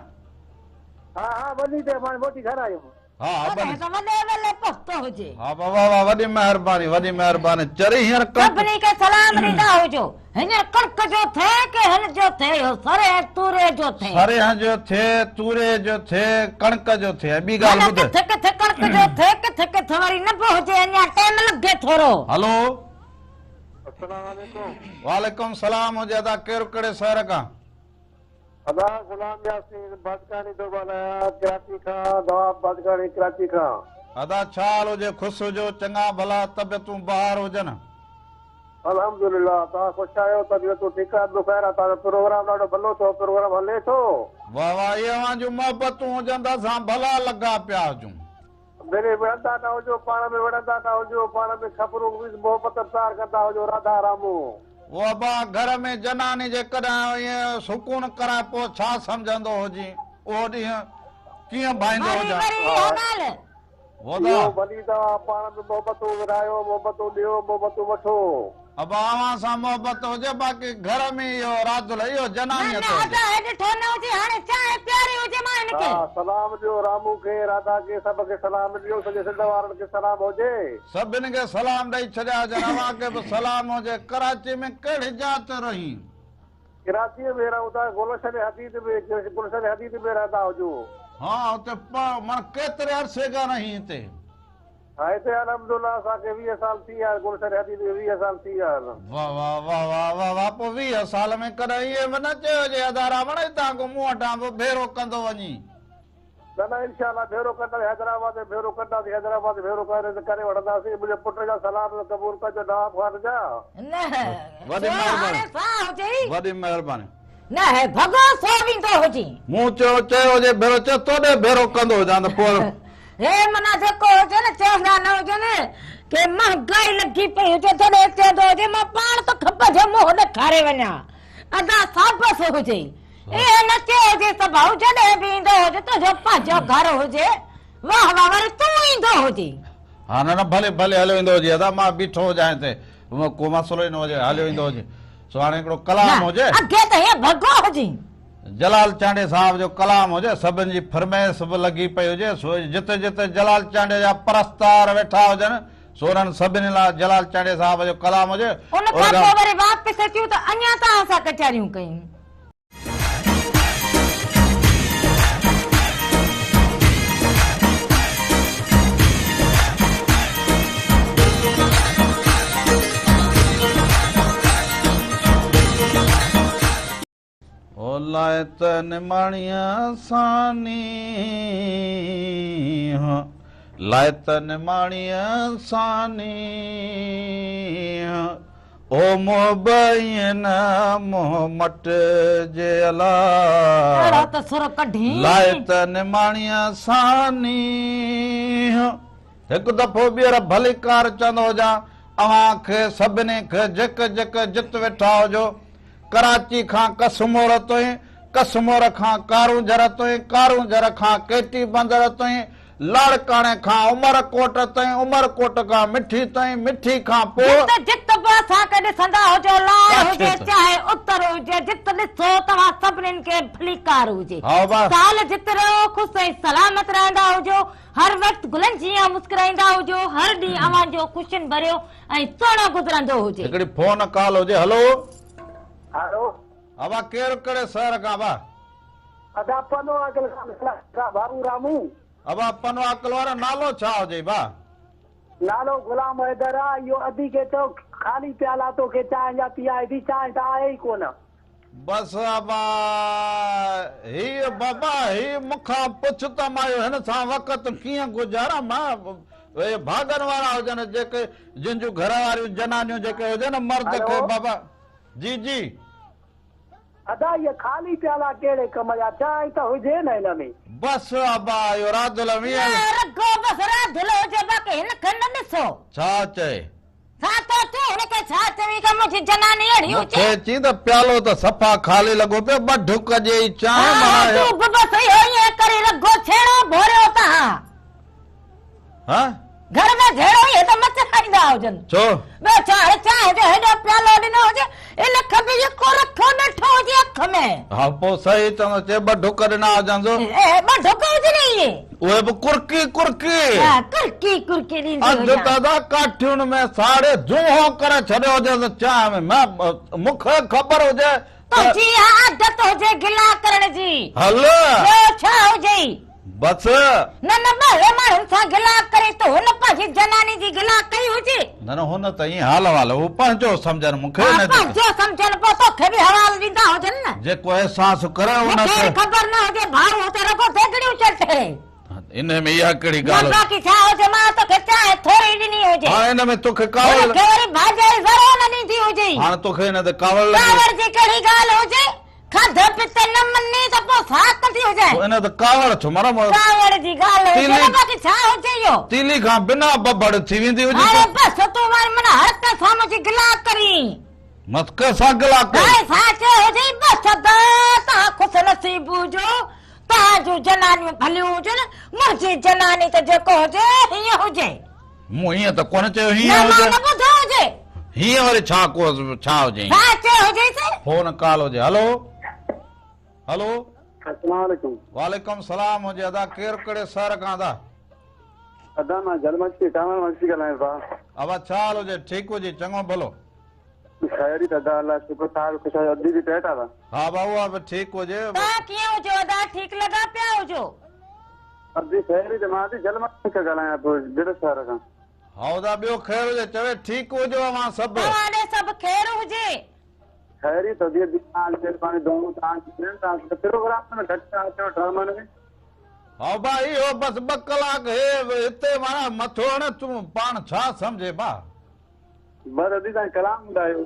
ها ها ٻني تي پاڻ موٽي گهر آيم.
ها ها ٻني.
تڏهن ته وڏي ويلي پهتو هجي.
ها بابا واه وڏي مهرباني وڏي مهرباني چري هينئر ڪڻڪ.
سڀني کي سلام ڏيندا هجو. هينئر ڪڻڪ جو ٿئي ڪي هن جو ٿئي اهو سرهه ۽ توري جو ٿئي.
سرهه جو ٿئي توري جو ٿئي ڪڻڪ جو ٿئي ۽ ٻي ڳالهه
معنيٰ
ٻڌ.
ڪٿي ڪٿي ڪڻڪ جو ٿئي ڪٿي ڪٿي وري نه به هجي اڃا ٽيم لڳي ٿورو.
هلو.
السلام عليڪم.
وعليڪم سلام هجي ادا ڪير ڪهڙي شهر کان.
ادا غلام ياسين باجڪاڻي ٿو ڳالهايان ڪراچي کان نواب باجڪاڻي ڪراچي کان.
ادا ڇا حال هجي خوش هجو چڱا ڀلا طبيعتون بهار هجن.
الحمدلله توهان خوش آهيو طبيعتون ٺيڪ آهن ٻيو خير آهي توهان جو پروگرام ڏاڍو ڀلو اٿو پروگرام هلي ٿو.
واه واه اهي اوهان جون محبتون هجن ته اسان ڀلا لڳا پيا هجون.
ڀلي وڙهندا نه هجو پاڻ ۾ وڙهندا نه هجو پاڻ ۾ خبرون محبت پيار ڪندا هجو راڌا رامو.
او ابا گهر ۾ جناني جي ڪڏهن ائين سڪون ڪرائي پوء ڇا سمجهندو هجين اهو ڏينهن ڪيئن ڀائيندو
وري
هجان.
وري اها ڳالهه.
ودا.
اهو ڀلي توهان پاڻ ۾ محبتون ورهايو محبتون ڏيو محبتون وٺو.
ابا اوهان سان محبت هجي باقي گهر ۾ اهو رادل اهو
نه
جنانيت
نه
هجي.
ادا هي ڏٺو نه هجي هاڻي چانهه پياري هجي مان هن کي.
ها سلام ڏيو رامو کي راڌا کي سڀ کي سلام ڏيو سڄي سنڌ وارن کي سلام هجي.
سڀن کي سلام ڏئي ڇڏيا هجن اوهان کي به سلام هجي ڪراچي ۾ ڪهڙي جاء تي رهين.
ڪراچيء ۾ رهون ٿا گلشن حديد ۾ گلشن حديد ۾ رهندا هجون.
ها اتي معنيٰ ڪيتري عرصي کان رهين هتي.
ها هتي الحمدلله اسان کي 20 سال ٿي ويا آهن گلشن حديد ۾ 20 سال ٿي ويا آهن.
واه واه واه واه واه واه پوء 20 سال ۾ ڪڏهن ائين به نه چيو جي ادا راوڻ هتان ڪو مون وٽان به ڀيرو ڪندو وڃين.
نه نه انشاء الله ڀيرو ڪنداسين حيدرآباد ۾ ڀيرو ڪنداسين حيدرآباد ۾ ڀيرو ڪري ڪري وٺنداسين منهنجي پٽ جا سلام قبول ڪجو نواب خان جا.
نه
وڏي
سو
مهرباني
هاڻي سان هجئي.
وڏي مهرباني.
نه هي ڀڳو سو ويندو هجين.
مون چيو چيو هجي ڀيرو چيو توڏي ڀيرو ڪندو هجان ته پوء.
هي معنيٰ جيڪو هجي نه چوندا نه هجن ڪي مهنگائي لڳي پئي هجي تڏهن چوندو هجي مان پاڻ توکي پنهنجو منهن ڏيکاري وڃان ادا شابس هجئي. ائين نه چيو هجي ته ڀائو جڏهن به ايندو هجي تنهنجو پنهنجو گهر هجي واه واه وري تون ايندو هجين.
ها نه نه ڀلي ڀلي هليو ايندو هجي ادا مان بيٺو هجان هتي ڪو مسئلو ئي نه هجي هليو ايندو هجي سو هاڻي هڪڙو ڪلام
نه
هجي.
اڳي ته هيئن ڀڳو هجين.
جلال چانڊيي صاحب جو ڪلام هجي سڀن جي فرمائش به لڳي پئي هجي سو جتي جتي جلال چانڊيي جا پرستار ويٺا هجن سو انهن سڀني لاء جلال چانڊيي صاحب جو ڪلام هجي.
ان کان پوء وري واپس اچون ته اڃا توهان سان ڪچهريون ڪيون.
او لاء ته نماڻيء سان نينهن، لاء ته نماڻيء سان نينهن، او محب ائين نه منهن مٽجي الا.
اهڙا ته سر ڪڍين.
لاء ته نماڻيء سان نينهن. هڪ دفعو ٻيهر ڀليڪار چوندو هجان اوهان کي سڀني کي جيڪي جيڪي جت ويٺا هجو. ڪراچي کان ڪسمور تائين، ڪسمور کان ڪارونجهر تائين، ڪارونجهر کان ڪيٽي بندر تائين، لاڙڪاڻي کان عمر ڪوٽ تائين، عمر ڪوٽ کان مٺي تائين، مٺي کان پوء.
جت جت به اسان کي ڏسندا هجو، لاڙ
ڪاڇي
هجي
تائين.
چاهي اتر هجي، جت ڏسو توهان سڀنين کي ڀليڪار هجي.
هائو با.
سال جت رهو، خوش ۽ سلامت رهندا هجو، هر وقت گلن جيان مسڪرائيندا هجو، هر ڏينهن اوهان جو خوشين ڀريو ۽ سهڻو گذرندو هجي.
هڪڙي فون ڪال هجي هلو.
هلو.
ابا ڪير ڪهڙي شهر کان ابا.
ادا پنو عاقل کان ڳالهايان ڀائو رامو.
ابا پنو عاقل وارا نالو ڇا هجي ڀا.
نالو غلام حيدر آ اهو ادي کي چئو خالي پيالا توکي چانهه جا پيائي ٿي چانهه ته آهي ئي ڪونه.
بس ابا هي بابا هي مون کان پڇ ته مان اهو هن سان وقت ڪيئن گذاران مان اهي ڀاڳن وارا هجن جيڪي جن جون گهر واريون جنانيون جيڪي هجن مرد کي
هلو.
بابا جي جي.
ادا اهي خالي پيالا ڪهڙي ڪم جا چانهه ته هجي نه هن ۾.
بس ابا اهو راڌل
نه رڳو بس راڌل هجي باقي هن کي نه ڏسو.
ڇا چئي.
ڇا ٿو چئين هن کي ڇا چوين ته منهنجي جناني اهڙي
مون
هجي.
کي چين ته پيالو ته صفا خالي لڳو پيو ٻه ڍڪ ڏيئي چانهه
ها ها
معنيٰ
تون به بس اهو ائين ڪري رڳو ڇيڻو ڀوريو تهان.
ها؟
گهر ۾ جهيڙو ئي ته مچائيندا هجن.
ڇو؟
ٻيو ڇا هاڻي چانهه جو هيڏو پيالو ڏنو هجي ان کي به يڪو رکيو ڏٺو هجي اک ۾.
ها پوء صحيح چوندو چي ٻه ڍڪ ڏنا هجنس.
اهي ٻه ڍڪ هجن اهي.
اهي به ڪرڪي ڪرڪي.
ها ڪرڪي ڪرڪي ڏيندي
اڌ
هجان.
ته ادا ڪاٺين ۾ ساڙي دونهون ڪري ڇڏيو هجيس چانهه ۾. مون کي خبر هجي ته.
تنهنجي اها عادت هجي گلا ڪرڻ جي.
هل.
ٻيو ڇا هجئي.
بس.
نه نه ٻاهرين ماڻهن سان گلا ڪري ته هن پنهنجي جناني جي گلا ڪئي هجي.
نه نه هن ته ائين حال احوال هو پنهنجو سمجهن مون کي
ها
نه جيڪو.
پنهنجو سمجهن پوء توکي به حوال ڏيندا هجن نه.
جيڪو احساس ڪري ان
مون کي
کي.
خبر نه هجي ڀائو هتي رڳو ديڳڙيون چٽي.
انهي ۾ اها ڪهڙي ڳالهه.
نه باقي ڇا هجي مان توکي چانهه ٿوري ڏني هجي.
هاڻ ان ۾ توکي ڪاوڙ.
هن کي وري ڀاڄائي ذرو نه ڏيندي هجي.
هاڻ توکي ان تي ڪاوڙ لڳي.
ڪاوڙ جي ڪهڙي ڳالهه هجي. کاڌ پيت نه مڃي ته پوء ڇا ڪندي هجين؟
پوء ان تي ڪاوڙ ڇو مرم؟
ڪاوڙ جي ڳالهه هجي نه باقي ڇا هجي اهو؟
تيلي کان بنا ببڙ ٿي ويندي هجي
هاڻي بس تون وري من هر ڪنهن سان منهنجي گلا ڪرين.
مت ڪنهن سان گلا ڪر.
هاڻي ڇا چيو هجئي بس ادا توهان خوش نصيب هجو توهان جون جنانيون ڀليون هجن منهنجي جناني ته جيڪو هجي هيئن هجي.
مون هيئن ته ڪونه چيو هيئن هجي.
نه مان نه ٻڌو هجي.
هيئن وري ڇا ڪو ڇا هجي.
ڇا چيو هجي سي.
فون ڪال هجي هلو هلو.
السلام عليڪم.
وعليڪم سلام هجي ادا ڪير ڪهڙي شهر کان ادا.
ادا مان جھل مگسي ڪامران مگسي ڳالهايان پيا.
ابا ڇا حال هجي ٺيڪ هجي چڱو ڀلو.
خيريت ادا الله شڪر توهان به خوش آهيو ادي به ٽيٽ آ.
ها ابا اها به ٺيڪ هجي.
توهان ڪيئن هجو ادا ٺيڪ لڳا پيا هجو.
ادي خيريت مان ادي جھل مگسي کان ڳالهايان پيو جھل شهر کان.
ها ادا ٻيو خير هجي چوي ٺيڪ هجو اوهان سڀ.
توهان ڏي سڀ خير هجي.
خيريت ادي ادي توهان جي مهرباني دعائون توهان جي توهان پروگرام ۾ گهٽ ٿا اچو ڊرامن ۾.
ها ڀا اهو بس ٻه ڪلاڪ هي هتي معنيٰ مٿو هڻ تون پاڻ ڇا سمجهين ڀا.
بس ادي سائين ڪلام ٻڌايو.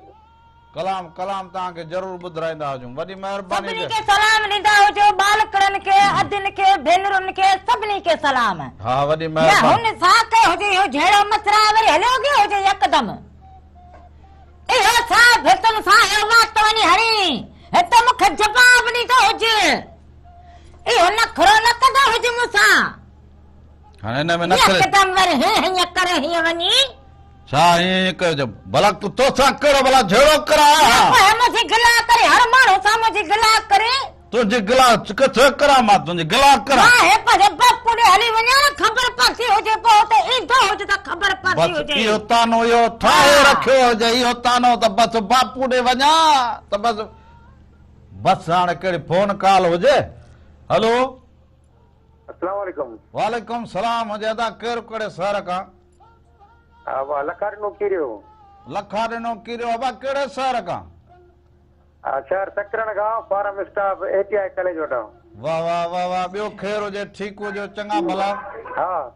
ڪلام ڪلام توهان کي ضرور ٻڌرائيندا هجون وڏي مهرباني
سڀني کي سلام ڏيندا هجو ٻالڪڙن کي ادين کي ڀينرن کي سڀني کي سلام.
ها وڏي مهرباني.
نه هن سان ڪيو هجي اهو جهيڙو مسرا وري هليو ويو هجي يڪدم. اهو ڇا ڀتن سان اهو وات وڃي هڻي هت مون کي جواب ڏيندو هج. اهو نخرو نه ڪندو هج مون سان.
هاڻي ان ۾ نخري.
يڪدم وري هيئن هيئن ڪري هيئن وڃي.
ڇا هيئن هيئن ڪيو جو ڀلا توسان ڪهڙو ڀلا جهيڙو ڪرايان ها.
پوء منهنجي گلا ڪري هر ماڻهو سان منهنجي گلا ڪري.
تنهنجي گلا ڪٿي ڪران مان تنهنجي گلا ڪران.
مان هي پنهنجي باپو ڏي هلي وڃان نه خبر پاتي هجي پوء اتي ايندو هجي ته خبر پاتي
بس
هجي.
اهو طعنو اهو ٺاهي رکيو هجي اهو طعنو ته بس باپو ڏي وڃان ته بس بس هاڻي ڪهڙي فون ڪال هجي هلو.
اسلام عليڪم.
وعليڪم سلام هجي ادا ڪير ڪهڙي شهر کان.
ابا لکا ڏنو ڪيريو.
لکا ڏنو ڪيريو ابا ڪهڙي شهر کان.
شهر سڪرنڊ کان farm staff A T I college وٽان.
واه واه واه واه ٻيو خير هجي ٺيڪ هجو چڱا ڀلا.
ها.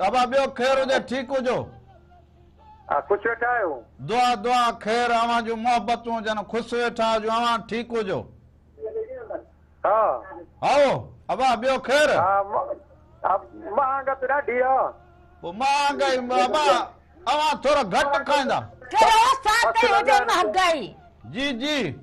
ابا ٻيو خير هجي ٺيڪ هجو.
ها خوش ويٺا آهيو.
دعا دعا خير اوهان جون محبتون هجن خوش ويٺا هجو اوهان ٺيڪ هجو.
ها.
هائو ابا ٻيو خير.
ها مهانگا ته ڏاڍي آ.
پوء مهانگائي ابا اوهان ٿورو گهٽ کائيندا.
ڪهڙو سان ڪئي هجي مهانگائي.
جي جي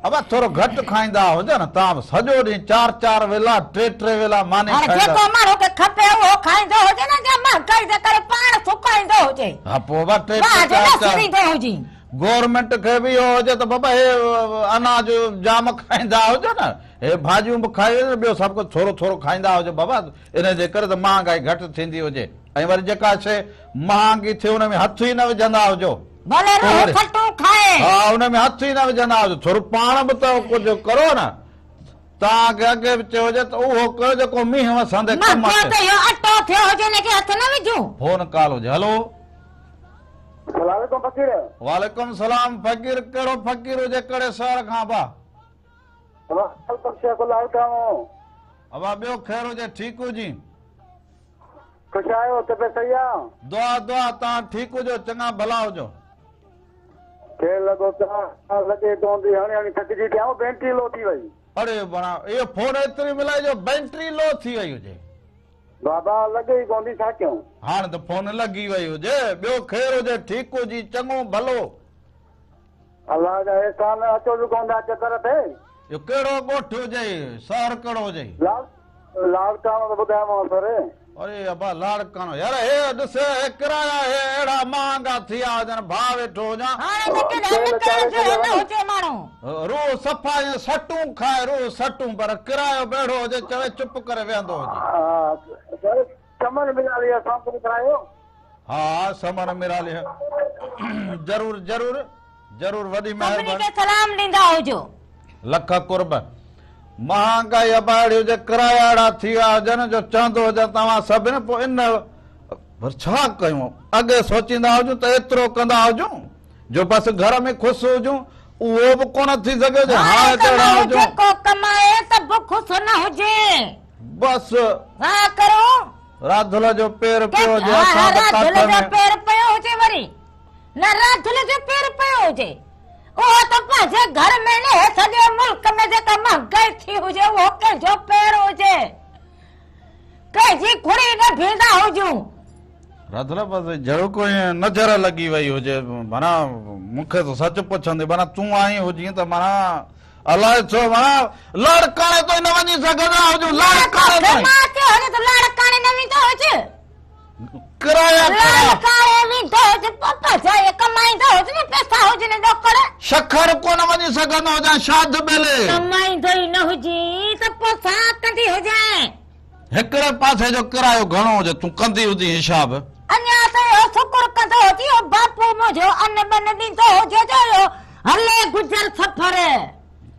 ابا ٿورو گهٽ کائيندا هجو نه توهان به سڄو ڏينهن چار چار ويلا ٽي ٽي ويلا ماني
هاڻي
کائيندا.
جيڪو ماڻهو کي کپي اهو کائيندو هجي نه جا مهانگائي جي ڪري پاڻ سڪائيندو هجي.
ها پوء ابا ٽي ٽي
واهه جو
چار
نه
چار.
سريندو هجي.
گورنمينٽ کي به اهو هجي ته بابا هي اناج جام کائيندا هجو نه هي ڀاڄيون به کائي ٻيو سڀ ڪجهه ٿورو ٿورو کائيندا هجو بابا ان جي ڪري ته مهانگائي گهٽ ٿيندي هجي ۽ وري جيڪا شيء مهانگي ٿئي ان ۾ هٿ ئي نه وجهندا هجو.
ڀلي روح ڦٽون کائي.
ها ان ۾ هٿ ئي نه وجهندا هجو. ٿورو پاڻ به ته ڪجهه ڪرو نه. توهان کي اڳي به چيو هجي ته اهو ڪيو جيڪو مينهن وسندي ڪم
مهانگو
اچي.
ته اهو اٽو ٿيو هجي ان کي هٿ نه وجهون.
فون ڪال هجي. هلو.
سلام عليڪم فقير.
وعليڪم سلام فقير ڪهڙو فقير هجي ڪهڙي شهر کان ابا.
وعليڪم شيخ لاڙڪاڻو.
ابا ٻيو خير هجي ٺيڪ هجين.
خوش آهيو طبيعت صحيح آ.
دعا دعا توهان ٺيڪ هجو چڱا ڀلا هجو.
کير لڳو پيو آ لڳي ڪون ٿي هڻي هڻي ٿڪجي پيا آهيون بينٽري لو ٿي وئي.
اڙي بڻا اهو فون ايتري ملائي جو بينٽري لو ٿي وئي هجي.
بابا لڳي ئي ڪون ٿي ڇا ڪيون.
هاڻ ته فون لڳي وئي هجي ٻيو خير هجي ٺيڪ هجي چڱو ڀلو.
الله جا احسان اچو به ڪون ٿا چڪر تي.
اهو ڪهڙو ڳوٺ هجئي شهر ڪهڙو هجئي.
لاڙڪاڻو ته ٻڌايومانو سر.
اڙي ابا لاڙڪاڻو يار هي ڏس هي ڪرايا هي اهڙا مهانگا ٿي ويا هجن ڀاء ويٺو هجان.
هاڻي ته ڪيڏانهن نڪرڻ جهڙو نه هجي ماڻهو.
روح صفا ائين سٽون کائي روح سٽون پر ڪرايو به اهڙو هجي چوي چپ ڪري ويهندو هجي.
ها سر چمن ملالي اسان کي به ڪرايو.
ها سمن ميرالي ضرور ضرور ضرور وڏي
سڀني
مهرباني.
کي سلام ڏيندا هجو.
لک قرب. مهانگائي ابا اهڙي هجي ڪرايا اهڙا ٿي ويا هجن جو چوندو هجان توهان سڀني پوء ان پر ڇا ڪيون اڳي سوچيندا هجون ته ايترو ڪندا هجون جو بس گهر ۾ خوش هجون اهو به ڪونه ٿي سگهيو جو
هاڻي
هاڻي
ته
ته اهڙا
ماڻهو
هجون.
جيڪو ڪمائي ته به خوش نه هجي.
بس.
ها ڪرو.
راڌل جو پير پيو هجي
ها
اسان ته
راڌل
ڪاٺ
جو
۾.
پير پيو هجي وري نه راڌل جو پير پيو هجي اهو ته پنهنجي گهر ۾ نه هي سڄي ملڪ ۾ جيڪا مهانگائي ٿي هجي اهو ڪنهن جو پير هجي ڪنهن جي کڙي نه ڀيندا هجون.
راڌل بس جهڙوڪ ائين نظر لڳي وئي هجي معنيٰ مون کي ته سچ پڇندي معنيٰ تون آئين هجين ته معنيٰ الائي ڇو معنيٰ لاڙڪاڻي تائين نه وڃي سگهندا هجون لاڙڪاڻي تائين.
مان چيو هجي ته لاڙڪاڻي نه ويندو هج.
ڪرايا ڪرايا.
لاڙڪاڻي ويندو هج پپا جا اهي ڪمائيندو هج نه پئسا هجن ڏوڪڙ.
سکر ڪونه وڃي سگهندو هجان شاد ٻيلي.
ڪمائيندو ئي نه هجين ته پوء ڇا ڪندي هجين.
هڪڙي پاسي جو ڪرايو گهڻو هجي تون ڪندي هوندين حساب.
اڃا ته اهو شڪر ڪندو هجي اهو باپو منهنجو ان ٻن ڏيندو هجي جو اهو هلي گذر سفر.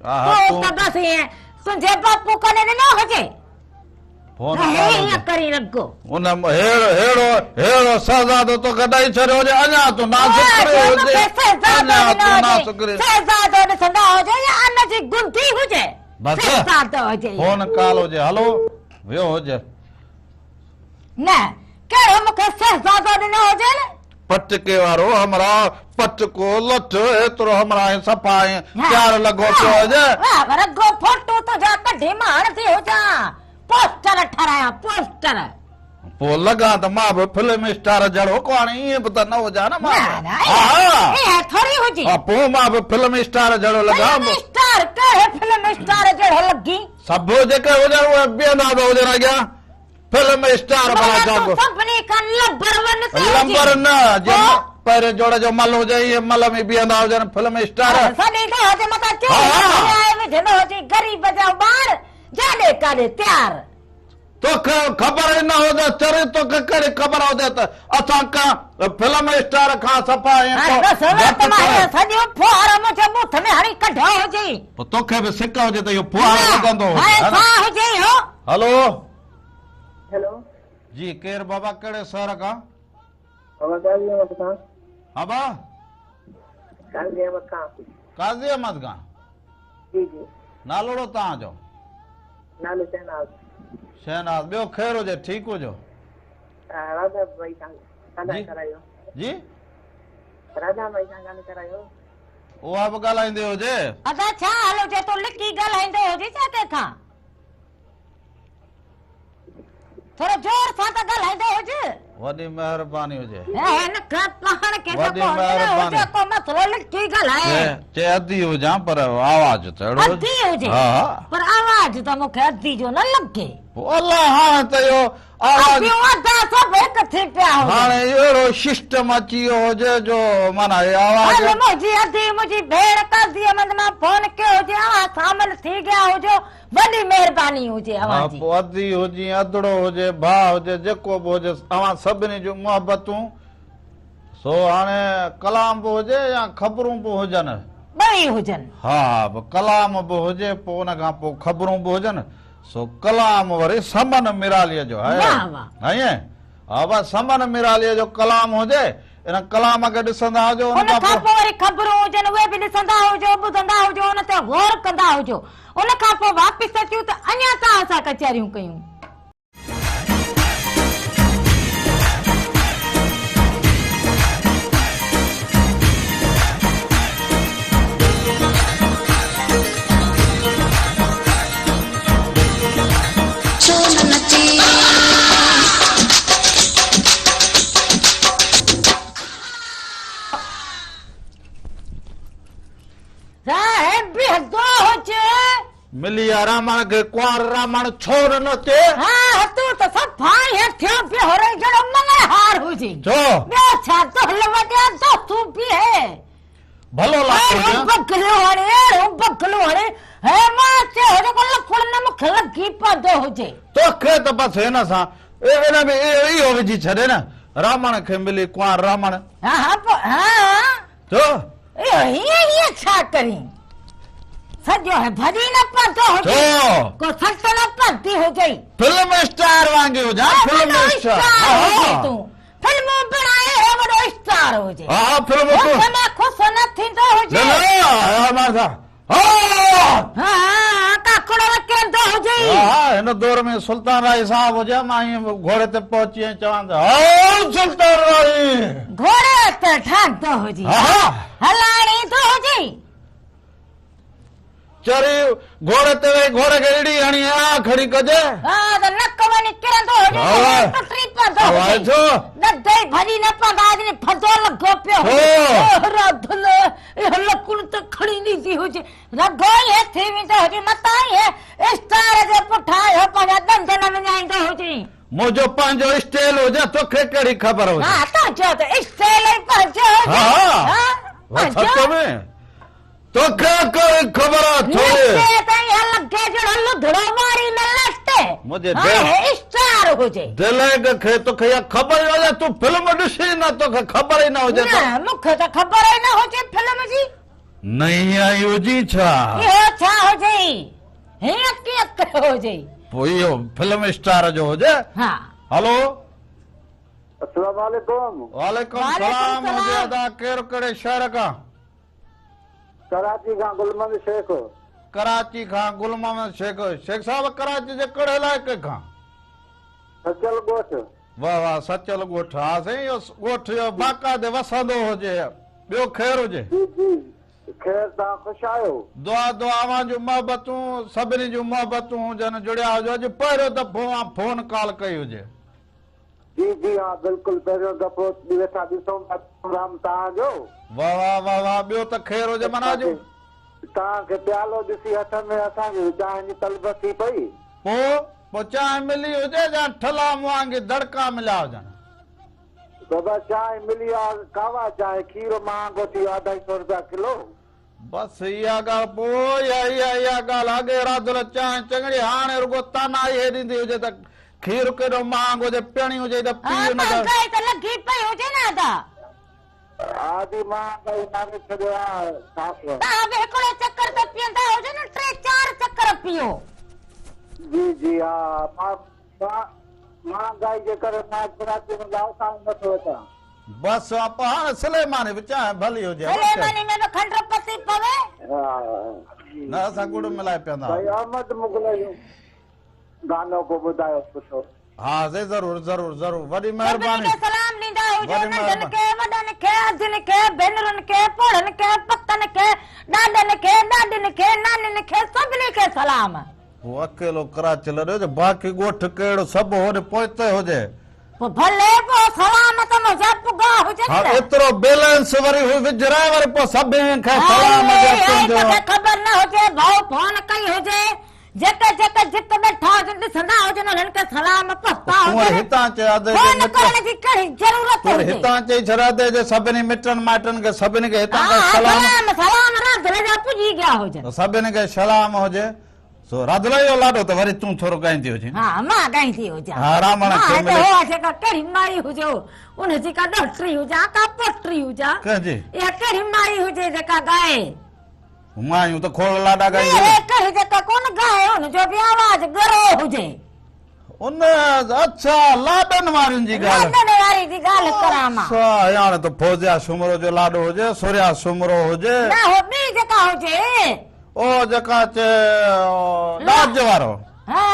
پوء ته بس ائين تنهنجي باپو ڪڏهن ڏنو هجي.
فون
نه هي ائين ڪرين رڳو.
ان ههڙو ههڙو ههڙو شهزادو توکي ڏئي ڇڏيو هجي اڃا تون ناشڪري هجي اڃا تون ناشڪري.
شهزادو ڏسندا هجو يا ان جي گندي هجي.
بس فون ڪال هجي هلو. ويو هجي.
نه، ڪهڙو مون کي شهزادو ڏنو هجين؟
پٽڪي وارو همراهه، پٽڪو، لٺ، ايترو همراهه ۽ صفا ۽ تيار لڳو پيو هجي.
واهه، رڳو فوٽو تنهنجا ڪڍي مان هڻندي هجان، پوسٽر ٺهرايان، پوسٽر.
پوء لڳان ته مان به فلم اسٽار جهڙو ڪو هاڻي ائين به ته نه هجان نه مان
به. نه نه ائين ٿوري هجي.
ها پوء مان به فلم اسٽار جهڙو لڳان.
فلم اسٽار ڪهڙي فلم اسٽار جهڙو لڳين؟
سڀ جيڪي هجن اهي بيهندا به هجن اڳيان. فلم اسٽار ڀلا ڇا
تون سڀني کان لمبر ون تي هجين.
لمبر نه جيئن پهرين جوڙ جو مل هجي ائين مل ۾ بيهندا هجن فلم اسٽار.
سڄي ڏوهه جي مٿان چوري وڃائي وجهندو هجين غريب جا ٻار جاڏي ڪاڏي تيار.
توکي خبر ئي نه هجي چري توکي ڪهڙي خبر هجي ته اسان ڪنهن فلم اسٽار کان صفا ائين ڪو گهٽ ڪونهي.
سڄو ڦوهارو منهنجي ٻوٿ ۾ هڻي ڪڍيو هجي.
پوء توکي به سڪ هجي ته اهو ڦوهارو لڳندو هجي.
هاء ڇا هجي اهو.
هلو.
هيلو.
جي ڪير بابا ڪهڙي شهر کان.
بابا قاضي احمد کان.
ها با.
قاضي احمد کان.
قاضي احمد کان.
جي جي.
نالوڙو توهان جو؟
نالو شهناز.
شهناز ٻيو خير هجي ٺيڪ هجو.
راجا ڀائي سان ڳالهائي ڪرايو.
جي.
راجا ڀائي سان ڳالهه ڪرايو.
اها به ڳالهائيندي هجي.
ادا ڇا حال هجي تون لڪي ڳالهائيندو هجي ڇا ڪنهن کان. ٿورو زور سان ته ڳالهائيندو هج.
وڏي مهرباني هجي.
هن کان پاڻ کي ته ڪو هجي ڪو مسئلو لڪي ڳالهائي.
چي اڌي هجان پر آواز ته اهڙو هجي.
اڌي هجي پر آواز ته مون کي اڌي جو نه لڳي.
پوء الله هاڻي ته اهو آواز.
اڌيون اڌا سڀ هڪ ٿي پيا هجن.
هاڻي اهڙو سسٽم اچي ويو هجي جو معنيٰ هي آواز.
هل منهنجي ادي منهنجي ڀيڻ قاضي احمد مان فون ڪيو هجي اوهان شامل ٿي گيا هجو. وڏي مهرباني هجي اوهان جي.
ها پوء ادي هجين ادڙو هجي ڀاء هجي جيڪو به هجي اوهان سڀني جون محبتون سو هاڻي ڪلام به هجي يا خبرون به هجن.
ٻئي هجن.
ها ڪلام به هجي پوء ان کان پوء خبرون به هجن سو ڪلام وري سمن ميراليء جو
واهه واهه.
ائين ها بس سمن ميراليء جو ڪلام هجي ان ڪلام کي ڏسندا هجو
ان کان پوء وري خبرون هجن اهي به ڏسندا هجو ٻڌندا هجو ان تي غور ڪندا هجو ان کان پوء واپس اچون ته اڃا توهان سان ڪچهريون ڪيون.
ڇو نه نچي.
صاحب به هجي.
ملي آ رامڻ کي ڪنوار رامڻ ڇو نه نچي.
ها تون ته صفا ائين ٿيو بيهوري جهڙو مڱڻهار هجين.
ڇو؟
ٻيو ڇا دهل وڄا دوستون بيهي.
ڀلو لاکو
اهڙو
هجان.
بغلو هڻي اهڙو بغلو هڻي هي مان چيو جيڪو لڪڙ نه مون کي لڳي پوندو هجي.
توکي ته بس هن سان ان ۾ اهو وجهي ڇڏي نه رامڻ کي ملي ڪنوار رامڻ.
ها ها پوء ها.
ڇو؟
اهو هيئن هيئن ڇا ڪرين؟ سڄو هي ڀڄي نه پوندو هجي.
ڇو؟
ڪو سٽ نه پوندي هجئي.
فلم اسٽار وانگي هجان فلم اسٽار.
هجين تون. فلمون بڻائي هي وڏو اسٽار هجي.
ها ها فلمون
هٿ ۾ خوش نه ٿيندو هجي.
نه نه ها مان سان ها
ها ڪاڪڙو وڪيندو هجي.
ها ها هن دور ۾ سلطان راهي صاحب هجي مان ائين گهوڙي تي پهچي ۽ چوان ته ها سلطان راهي.
گهوڙي تي ٺاهندو هجي.
ها ها.
هلائڻ ايندو هجي.
چري گهوڙي تي ويهي گهوڙي کي اڙي هڻي آ کڙي ڪجي.
ها ته نڪ وڃي ڪرندو هجي ته هيٺ ٽٽي پوندو هجي.
ڇو؟
ڏند ئي ڀڄي نه پوندا هجن ڦندو لڳو پيو هجي.
ڇو؟
راڌل اها لڪڻ ته کڻي ڏيندي هجي. رڳو ائين ٿي ويندو هجي متان ائين اسٽار جي پٺان اهو پنهنجا ڏند نه وڃائيندو هجي.
منهنجو پنهنجو اسٽيل هجي توکي ڪهڙي خبر هجي.
ها تنهنجو ته اسٽيل ئي پنهنجو هجي.
ها ها سچ ۾. توکي ڪهڙي خبر آ ٿوري.
نڪي ته ائين لڳي جهڙو لڌڙو واري نه لٽي.
منهنجي
هاڻي اسٽار هجي.
دليگ کي توکي اها خبر ئي نه هجي تون فلم ڏسين نه توکي خبر ئي نه هجي ته.
نه مون کي ته خبر ئي نه هجي فلم جي.
نئين آئي هجي ڇا؟
اهو ڇا هجي؟ هيئن ڪيئن ڪيو هجي؟
پوء اهو فلم اسٽار جو هجي.
ها.
هلو.
السلام عليڪم.
وعليڪم سلام هجي ادا ڪير ڪهڙي شهر کان؟
ڪراچي کان گل محمد شيخ.
ڪراچي کان گل محمد شيخ. شيخ صاحب ڪراچي جي ڪهڙي علائقي کان؟
سچل ڳوٺ.
واه واه سچل ڳوٺ ها سائين اهو ڳوٺ اهو باقاعدي وسندو هجي ٻيو خير هجي.
جي جي خير توهان خوش آهيو.
دعا دعا اوهان جون محبتون سڀني جون محبتون هجن جڙيا هجو اڄ پهريون دفعو اوهان فون ڪال ڪئي هجي.
جي جي ها بلڪل پهريون دفعو ويٺا ڏسون پيا پروگرام توهان جو.
واه واه واه واه ٻيو ته خير هجي معنيٰ اڄ.
توهان کي پيالو ڏسي هٿ ۾ اسان کي به چانهه جي طلب ٿي پئي.
پوء پوء چانهه ملي هجي يا ٺلها مون وانگي دڙڪا مليا هجن.
بابا چانهه ملي آ ڪاوا چانهه کير مهانگو ٿي ويو اڍائي سو رپيا ڪلو.
بس اها ڳالهه پوء اها اها اها ڳالهه اڳي راڌل چانهه چڱڙي هاڻي رڳو طعنا اهي ڏيندي هجي ته کير ڪيڏو مهانگو هجي پيئڻي هجي ته
ها
پيء نه ته.
مهانگائي ته لڳي پئي هجي نه ادا.
آدي مهانگائي ماري ڇڏيو آ صاف.
توهان به هڪڙو چڪر ته پيئندا هجو نه ٽي چار چڪر پيئو.
جي جي ها مان مان مهانگائي جي ڪري مان ڪراچي ۾ لاڙڪاڻو نٿو اچان.
بس اپا هاڻي سليماني به چانهه ڀلي هجي ها
سليماني ۾ به کنڊ پسي پوي.
ها
نه اسان ڳڙ ملائي پيئندا
ڀائي احمد مغل جو گانو ڪو ٻڌايو سٺو.
ها سائين ضرور ضرور ضرور وڏي
سڀني
مهرباني
کي سلام ڏيندا هجو
وڏي
ننڍن
مهرباني.
کي وڏن کي ادين کي ڀينرن کي پوڙهن کي پڪن کي ڏاڏن کي ڏاڏين کي نانين کي سڀني کي سلام.
هو اڪيلو ڪراچي لڏيو هجي باقي ڳوٺ ڪهڙو سڀ هوڏي پوئتي هجي.
پوء ڀلي پوء سلام ته منهنجا پڳا هجن
ها
نه.
ايترو بيلنس وري هو وجهرائي وري پوء سڀني کي سلام
هائي
هجي
هائي
تنهنجو.
توکي خبر نه هجي ڀائو فون ڪئي هجي جيڪي جيڪي جت ويٺا هجن ڏسندا هجن انهن کي سلام پهتا
تون وري
هجن
هتان چئي ادي جي
فون
مٽ
ڪرڻ جي ڪهڙي ضرورت
تون وري
هجي.
هتان چئي ڇڏ ادي جي سڀني مٽن مائٽن کي سڀني کي هتان
ها
کان
ها
سلام.
سلام سلام راڌل جا پڄي گيا هجن.
سڀني کي سلام هجي. سو راڌل اهو لاڏو ته وري تون ٿورو ڳائيندي هجين.
ها مان ڳائيندي هجان.
ها رامڻ
مان
کي
هتي
ملي.
اها جيڪا ڪهڙي مائي هجي ان جي ڪا ڏهٽري هجان ڪا پوٽري هجان.
ڪنهن جي؟
اها ڪهڙي مائي هجي جيڪا ڳائي.
مايون ته کوڙ لاڏا ڳائينديون.
اهي ڪهڙي جيڪا ڪونه ڳائي ان جو به آواز ڳرو هجي.
ان اڇا لاڏن وارين جي ڳالهه.
لاڏن واري جي ڳالهه ڪران مان.
اڇا هاڻي ته فوزيا سومرو جو لاڏو هجي سوريا سومرو هجي.
نه هو ٻي جيڪا هجي.
او جيڪا چي ڏاج وارو.
ها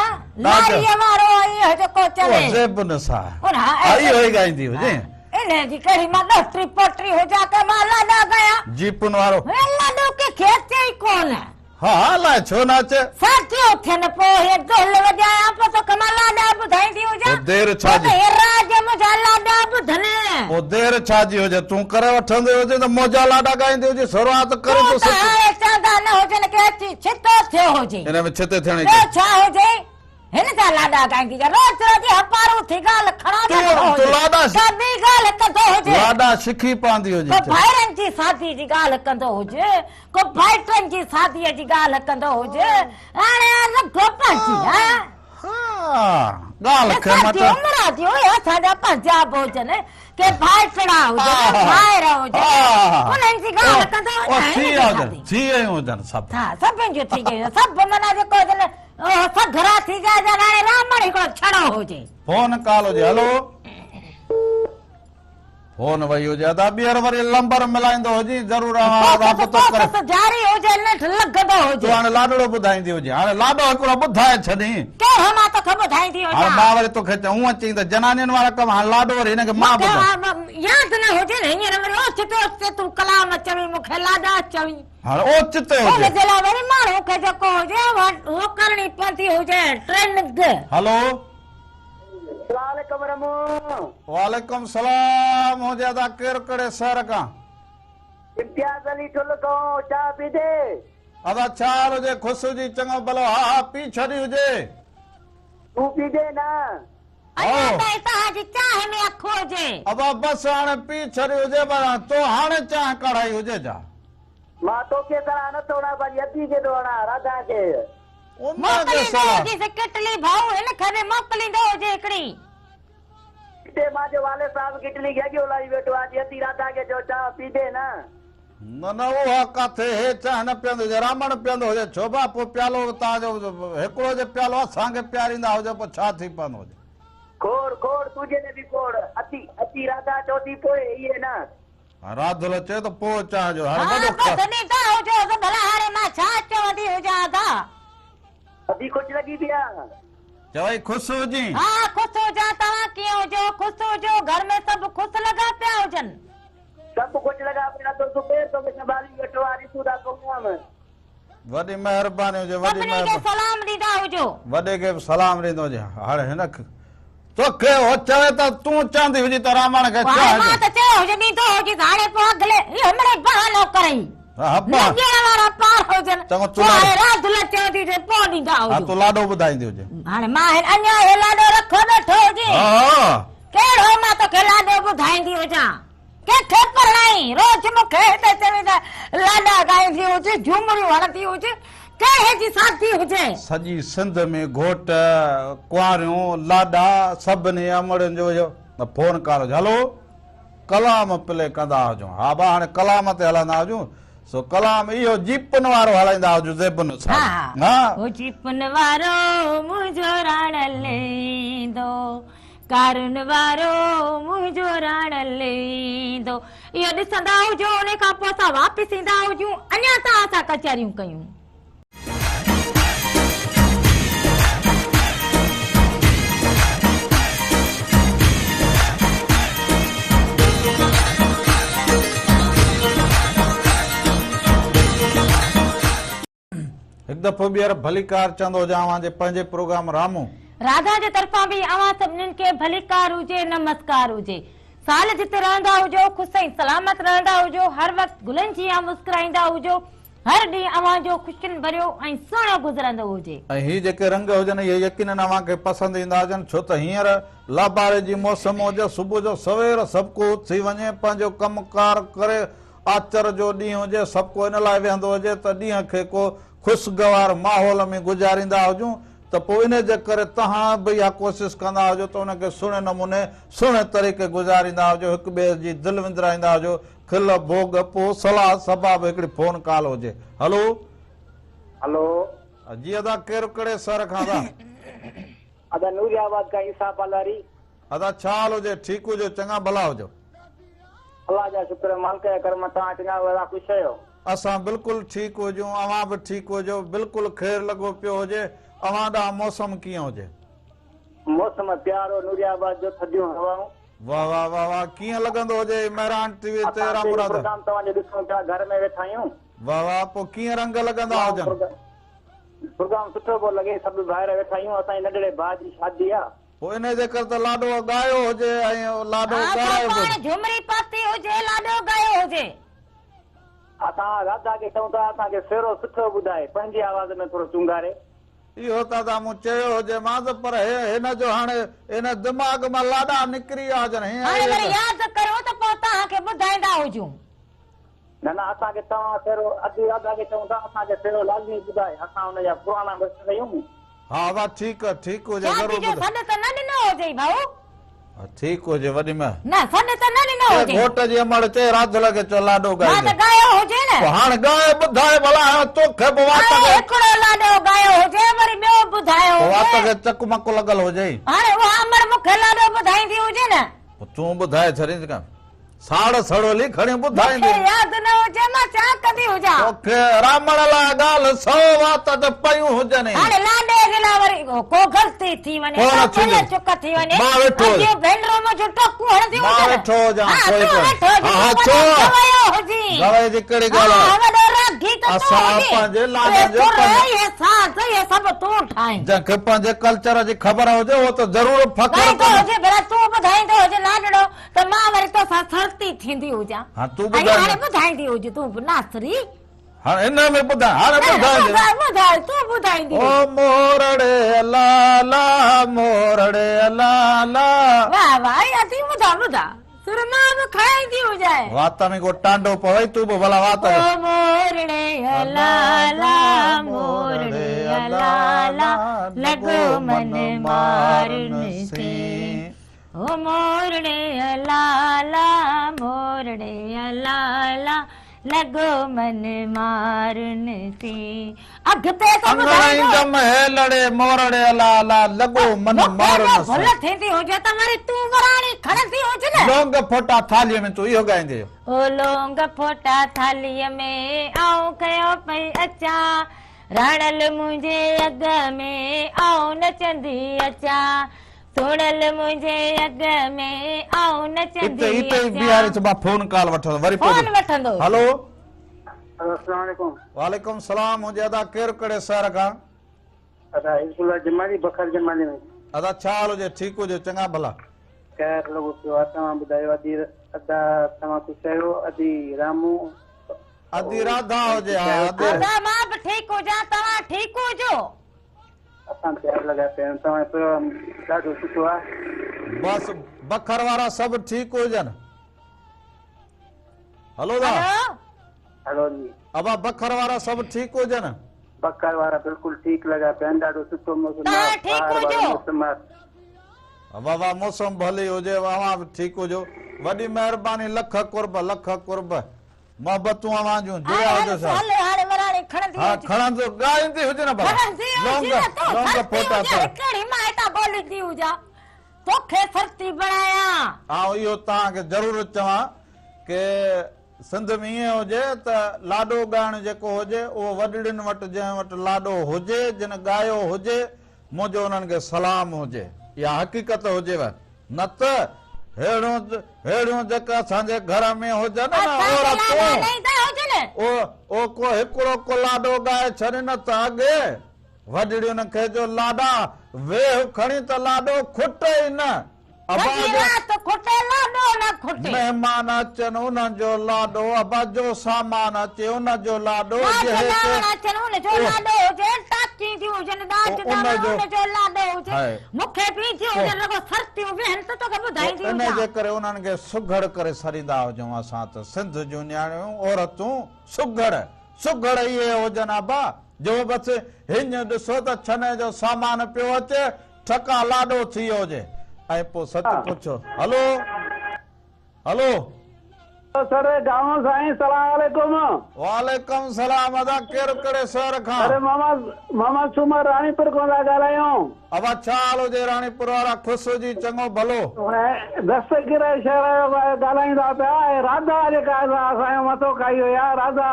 لاريء وارو اهو جيڪو چوي.
او زيب النساء.
ان ها
اهو ئي ڳائيندي هجي.
انهيء جي ڪهڙي مان ڏهٽري پوٽري هجان ڪي مان لاڏا ڳايان.
جيپن وارو.
هي لاڏو ڪنهن کي اچي ئي ڪونه.
ها ها الائي ڇو نه اچي.
ساٿيو ٿين پوء هي دهل وڄايان پوء توکي مان لاڏا ٻڌائيندي هجان.
پوء دير ڇا جي.
پوء ته هي راڄ منهنجا لاڏا ٻڌن.
پوء دير ڇا جي هجي تون ڪري وٺندي هجين ته منهنجا لاڏا ڳائيندي هجين شروعات ڪرين
تون
تون
ته
سچ.
هاڻي چوندا نه هجن ڪي اچي ڇتو ٿيو هجين.
ان ۾ ڇتي ٿيڻ جي.
ٻيو ڇا هجي. هن جا لاڏا ڳائيندي جا روز روز اها پارو ٿي ڳالهه کڻان
تون
ويٺو
تون
هجي
لاڏا
ڪا ٻي ڳالهه ڪندو هجي.
لاڏا سکي پوندي هجي
ڪو
چئي.
ڀائرن جي شادي جي ڳالهه ڪندو هجي ڪو ڀائٽن جي شاديء جي ڳالهه ڪندو هجي هاڻي اها رڳو پنهنجي ها.
ها ڳالهه کي
اسان
مٽ.
جي عمر جي اهي اسان جا پنهنجا به هجن ڪي ڀائٽڙا هجن ڀائر هجن انهن جي ڳالهه ڪندو هجي
ٿي ويا هجن ٿي ويون هجن سڀ.
ها سڀن جون ٿي گيون سڀ معنيٰ جيڪو هجن اهو سگهرا ٿي ويا جا هاڻي رامڻ هڪڙو ڇڙو هجي.
فون ڪال هجي هلو فون وئي هجي ادا ٻيهر وري لمبر ملائيندو هجين ضرور اوهان رابطو ڪري.
ڪوشش جاري هجي نيٺ لڳندو هجي.
تون هاڻي لاڏڙو ٻڌائيندي هجين هاڻي لاڏو هڪڙو ٻڌائي ڇڏين.
ڪهڙو مان توکي ٻڌائيندي هجان.
هاڻي مان وري توکي چوان هونئن چئين ته جنانين وارا ڪم هاڻي لاڏو وري هن کي مان ٻڌايان.
مونکي ياد نه هجي نه هينئر وري اوچتو اوچتي تون ڪلام چوين مونکي لاڏا چوين.
هاڻي اوچتو هجي.
ان جي لاء وري ماڻهو کي جيڪو هجي اهو ڪرڻي پوندي هجي ٽريننگ.
هلو.
سلام عليڪم رمو.
وعليڪم سلام هجي ادا ڪير ڪهڙي شهر کان.
امتياز علي ٺل کان چاء پيتي.
ادا ڇا حال هجي خوش هجي چڱو ڀلو ها ها پي ڇڏي هجي.
تون پيتي نه.
اڃا تائين توهان جي چانهه ۾ اک هجي.
ابا بس هاڻي پي ڇڏي هجي پر تو هاڻي چانهه ڪاڙهائي هجي ڇا.
مان توکي صلاح نه ٿو هڻان پنهنجي ادي کي ٿو هڻان راڌا کي.
ان کي
موڪليندو
صلاح.
هجيس ڪٽلي ڀائو هن کي به موڪليندو هجي هڪڙي.
هتي مانجو والد صاحب ڪٽلي کي اڳيو لائي ويٺو آ جي ادي راڌا کي چئو چانهه پيندي نه.
نه نه اها ڪاٿي هي چانهه نه پيئندي هجي رامڻ پيئندو هجي ڇو ڀا پوء پيالو توهان جو هڪڙو جي پيالو اسان کي پياريندا هجو پوء ڇا ٿي پوندو هجي.
کوڙ کوڙ تنهنجي لاء به کوڙ ادي ادي راڌا چئو ٿي پوء اهي نه.
راڌل چيو ته پوء چانهه جو هاڻي
ها
وڏو
بس
خرچ.
ڏيندا هجوس ڀلا هاڻي مان ڇا چوندي هجان ادا.
ادي خوش لڳي پئي آ.
چوئي خوش هجين.
ها خوش هجان توهان ڪيئن هجو خوش هجو گهر ۾ سڀ خوش لڳا پيا هجن.
سڀ خوش لڳا پيا اٿو زبير توکي سنڀالي ويٺو آ ڏسون ٿا پروگرام.
وڏي مهرباني هجي وڏي
سڀني کي سلام ڏيندا هجو.
وڏي کي به سلام ڏيندو هجي هاڻي هن توکي هو چوي ته تون چوندي هجي ته رامڻ کي
چاهه مان ته چيو هجي ڏيندو هجي هاڻي پوء اڳلي اهو مڙئي بهانو ڪرئي.
ها
نه ڏيڻ وارا پاڻ هجن
چڱو تون
پوء هاڻي راڌل چوندي هجي پوء ڏيندا
ها
هجو.
تون لاڏو ٻڌائيندي هجي.
هاڻي مان هن اڃا اهو لاڏو رکيو ويٺو هجي.
ها
ڪهڙو مان توکي لاڏو ٻڌائيندي هجان. ڪنهن کي پرڻائين روز مون کي هتي چوين ته لاڏا ڳائيندي هج جهومريون هڻندي هج ڪنهن جي شادي هجي.
سڄي سنڌ ۾ گهوٽ ڪنواريون لاڏا سڀني امڙين جو اهو فون ڪال هجي هلو. ڪلام پلي ڪندا هجون. ها با هاڻي ڪلام تي هلندا هجون سو ڪلام اهو جيپن وارو هلائيندا هجون زيبن
ها
سان. ها.
هو جيپن وارو منهنجو راڻل ايندو ڪارن وارو منهنجو راڻل ايندو اهو ڏسندا هجو ان کان پوء اسان واپس ايندا هجون اڃا توهان سان ڪچهريون ڪيون.
هڪ دفعو ٻيهر ڀليڪار چوندو هجان اوهان جي پنهنجي پروگرام رامو.
راڌا جي طرفان به اوهان سڀنين کي ڀليڪار هجي نمسڪار هجي. سال جتي رهندا هجو خوش ۽ سلامت رهندا هجو هر وقت گلن جيان مسڪرائيندا هجو هر ڏينهن اوهان جو خوشين ڀريو ۽ سهڻو گذرندو هجي.
۽ هي جيڪي رنگ هجن اهي يقينن اوهان کي پسند ايندا هجن ڇو ته هينئر لاباري جي موسم هجي صبح جو سوير سڀڪو اٿي وڃي پنهنجو ڪم ڪار ڪري آچر جو ڏينهن هجي سڀڪو ان لاء ويهندو هجي ته ڏينهن کي ڪو خوشگوار ماحول ۾ گذاريندا هجون ته پوء انهي جي ڪري توهان به اها ڪوشش ڪندا هجو ته ان کي سهڻي نموني سهڻي طريقي گذاريندا هجو هڪ ٻئي جي دل وندرائيندا هجو کل ڀوڳ پوء صلاح صبا به هڪڙي فون ڪال هجي هلو.
هلو.
جي ادا ڪير ڪهڙي شهر کان ادا.
ادا نوري آباد کان عيسيٰ پالاري.
ادا ڇا حال هجي ٺيڪ هجو چڱا ڀلا هجو.
الله جا شڪر مالڪ جا ڪرم توهان چڱا ڀلا خوش آهيو.
اسان بلڪل ٺيڪ هجون اوهان به ٺيڪ هجو بلڪل خير لڳو پيو هجي اوهان ڏانهن موسم ڪيئن هجي.
موسم پيارو نوري آباد جو ٿڌيون هوائون.
واه واه واه واه ڪيئن لڳندو هجي هي مهراڻ ٽي وي تي
اسان
رام
ٽي وي
مراد.
پروگرام توهان جو ڏسون پيا گهر ۾ ويٺا آهيون.
واه واه پوء ڪيئن رنگ لڳندا هجن.
پروگرام سٺو پيو لڳي سڀ ڀائر ويٺا آهيون اسان جي ننڍڙي ڀاء جي شادي آ.
پوء انهي جي ڪري ته لاڏو ڳايو هجي ۽ لاڏو
ها سو
ڳارايو به
پاڻ
هجي.
جهومري پاتي هجي لاڏو ڳايو هجي.
اسان راڌا کي چئون ٿا اسان کي سهرو سٺو ٻڌائي پنهنجي آواز ۾ ٿورو چونگاري.
اهو ته ادا مون چيو هجيمانس پر هي هن جو هاڻي هن دماغ مان لاڏا نڪري ويا هجن هينئر
هاڻي
اهي
وري
ته.
ياد ڪريو ته پوء توهان کي ٻڌائيندا هجون.
نه نه اسان کي توهان سهرو ادي راڌا کي چئون ٿا اسان کي سهرو لازمي ٻڌائي اسان ان جا پراڻا دوست آهيون.
ها ادا ٺيڪ ٺيڪ هجي
شادي
ضرور
جو
ٻڌ.
سڏ ته نه ڏنو هجئي ڀائو.
ها ٺيڪ هجي وڏي مه.
نه سڏ ته نه ڏنو
چئي
هجئي.
گهوٽ جي امڙ چئي راڌل کي چئو لاڏو
مان ته
ڳائيندي.
ڳايو هجي نه.
پوء هاڻ ڳائي ٻڌائي ڀلا هاڻ توکي به وات
هاڻي
کي.
هڪڙو لاڏو ڳايو هجي وري ٻيو ٻڌايو
پوء وات
هجي.
کي چڪ مڪ لڳل هجئي.
هاڻي اها امڙ مون کي لاڏو ٻڌائيندي هجي نه.
پوء تون ٻڌائي ڇڏينس ڪا. ساڙ سڙولي کڻي
مون
ٻڌائيندي.
کي ياد نه هجي مان ڇا ڪندي هجان.
توکي رامڻ لاء ڳالهه سو وات تي پيون هجن.
هاڻي لاڏي جي لاء وري ڪو غلطي ٿي وڃي
ڪو
ڪا
نه
ڀل
ٿيندي.
چڪ ٿي وڃي
مان ويٺو
اڳيون ڀينرون منهنجون ٽوڪون هڻنديون
مان
هجن.
ويٺو هجان
ها
ڪوئي
تون
ڪونه.
ويٺو هجين
ها ها
تون
ڇو؟
وڏو گويو هجين.
گويي جي ڪهڙي
ها
ڳالهه آهي.
وڏو راڳي ته تون
اسان
هجين.
پنهنجي
اهي
لاڏن جو
سر
پنهنجي
اهي ساز اهي سڀ تون ٺاهين.
جنهن کي پنهنجي ڪلچر جي خبر هجي اهو ته ضرور فخر
ڳائيندو
ڪندو.
هجين ڀلا تون ٻڌائيندو هجين لاڏڙو. ته مان وري توسان سرتي ٿيندي هجان.
هاڻ تون
۽
ٻڌاء
هاڻي
نه.
ٻڌائيندي هج تون به ناصري.
هاڻ ان ۾ ٻڌاء هاڻي
نه
ٻڌائجي.
ٻڌاء ٻڌاء تون ٻڌائيندي
او
هج.
مورڙي الا لا مورڙي الا لا.
واه واه اي ادي ٻڌاء ٻڌاء سر مان به کائيندي هجانء.
وات ۾ ڪو ٽانڊو پوي تون به ڀلا وات
او
۾.
مورڙي الا لا مورڙي الا لا لڳو من مارن سين. او مورڙي الا لا مورڙي الا لا لڳو من مارن سين اڳتي ته
اڱڻ
ٻڌائيندو.
ايندم هيلڙي مورڙي الا لا لڳو من
مون کي
مارن
جو ڀل
سين.
ٿيندي هجي ته وري تون وراڻي کڻندي هج نه.
لونگ ڦوٽا ٿالهيء ۾ تون اهو ڳائيندي.
او لونگ ڦوٽا ٿالهيء ۾ آئون کنيو پئي اچان. راڻل منهنجي اڳ ۾ آئون نچندي اچان سهڻل منهنجي اڳ ۾ آئون نچندي
اتي اتي ئي بيهاري ڇڏ مان فون ڪال وٺندس وري پوء
فون وٺندو
هلو.
السلام عليڪم.
وعليڪم السلام منهنجي ادا ڪير ڪهڙي شهر کان.
ادا حزب الله جمالي بکر جمالي ۾.
ادا ڇا حال هجي ٺيڪ هجي چڱا ڀلا.
خير لڳو پيو آ توهان ٻڌايو ادي ادا توهان خوش آهيو ادي رامو.
ادي راڌا هجي ها ادي.
ادا مان به ٺيڪ هجان توهان ٺيڪ هجو.
اسان به خير لڳا پيا آهيون توهان جو پروگرام ڏاڍو سٺو آ.
بس بکر وارا سڀ ٺيڪ هجن. هلو دا.
هلو جي.
ابا بکر وارا سڀ ٺيڪ هجن.
بکر وارا بلڪل ٺيڪ لڳا پيا آهن ڏاڍو سٺو موسم آ
توهان ٺيڪ
بهار وارو
هجو.
موسم آ.
وا وا موسم ڀلي هجي اوهان به ٺيڪ هجو وڏي مهرباني لک قرب لک قرب محبتون اوهان جون جڙيا
هاڻي
هجو
هل
سر.
هل هاڻي وراڻي کڻندي
ها
هج.
کڻندو ڳائيندي هج نه ڀلا
کڻندي هج
لونگ
نه تون
لونگ
سرتي
ڦوٽا
هج
ته.
هڪڙي مان هتان ٻوليندي هجان توکي سرتي بڻايان.
آئون اهو توهان کي ضرور چوان ڪي سنڌ ۾ ائين هجي ته لاڏو ڳائڻ جيڪو هجي اهو وڏڙين وٽ جنهن وٽ لاڏو هجي جن ڳايو هجي منهنجو انهن کي سلام هجي اها حقيقت هجيو نه ته ههڙيون ههڙيون جيڪي اسان جي گهر ۾ هجن نه
اسان کي لاڏا
عورتون
نه ايندا هجن.
او او ڪو هڪڙو ڪو لاڏو ڳائي ڇڏين نه ته اڳي وڏڙين کي جو لاڏا ويهه کڻي ته لاڏو کٽي ئي نه. ابا
سڄي
جو
رات کٽي لاڏو نه کٽي.
مهمان اچن انهن جو لاڏو ابا جو سامان اچي ان جو لاڏو
ڏاج
جنهن تي
ڏاوڻ اچن ان جو لاڏو هجي ٽاڪيون ٿيون هجن ڏاج
ان
ڏاوڻ
جو
ان جو لاڏو هجي
هاء
مون کي به ٿيون هجن رڳو سرتيون ويهن ته توکي ٻڌائيندي
ان
هجان.
جي ڪري انهن کي سگهڙ ڪري سڏيندا هجون اسان ته سنڌ جون نياڻيون عورتون سگهڙ سگهڙ اهي هجن ابا جو بس هيڃ ڏسو ته ڇني جو سامان پيو اچي ٺڪا لاڏو ٿي ويو هجي ۽ پوء سچ پڇو هلو هلو.
سر گاون سائين سلام عليڪم.
وعليڪم سلام ادا ڪير ڪهڙي شهر کان.
اري ماما محمد سومر راڻيپور کان ٿا ڳالهايون.
ابا ڇا حال هجي راڻيپور وارا خوش هجي چڱو ڀلو.
دستگير شهر جو ڳالهايون ٿا پيا ۽ راڌا جيڪا آهي سا اسان جو مٿو کائي وئي آ راڌا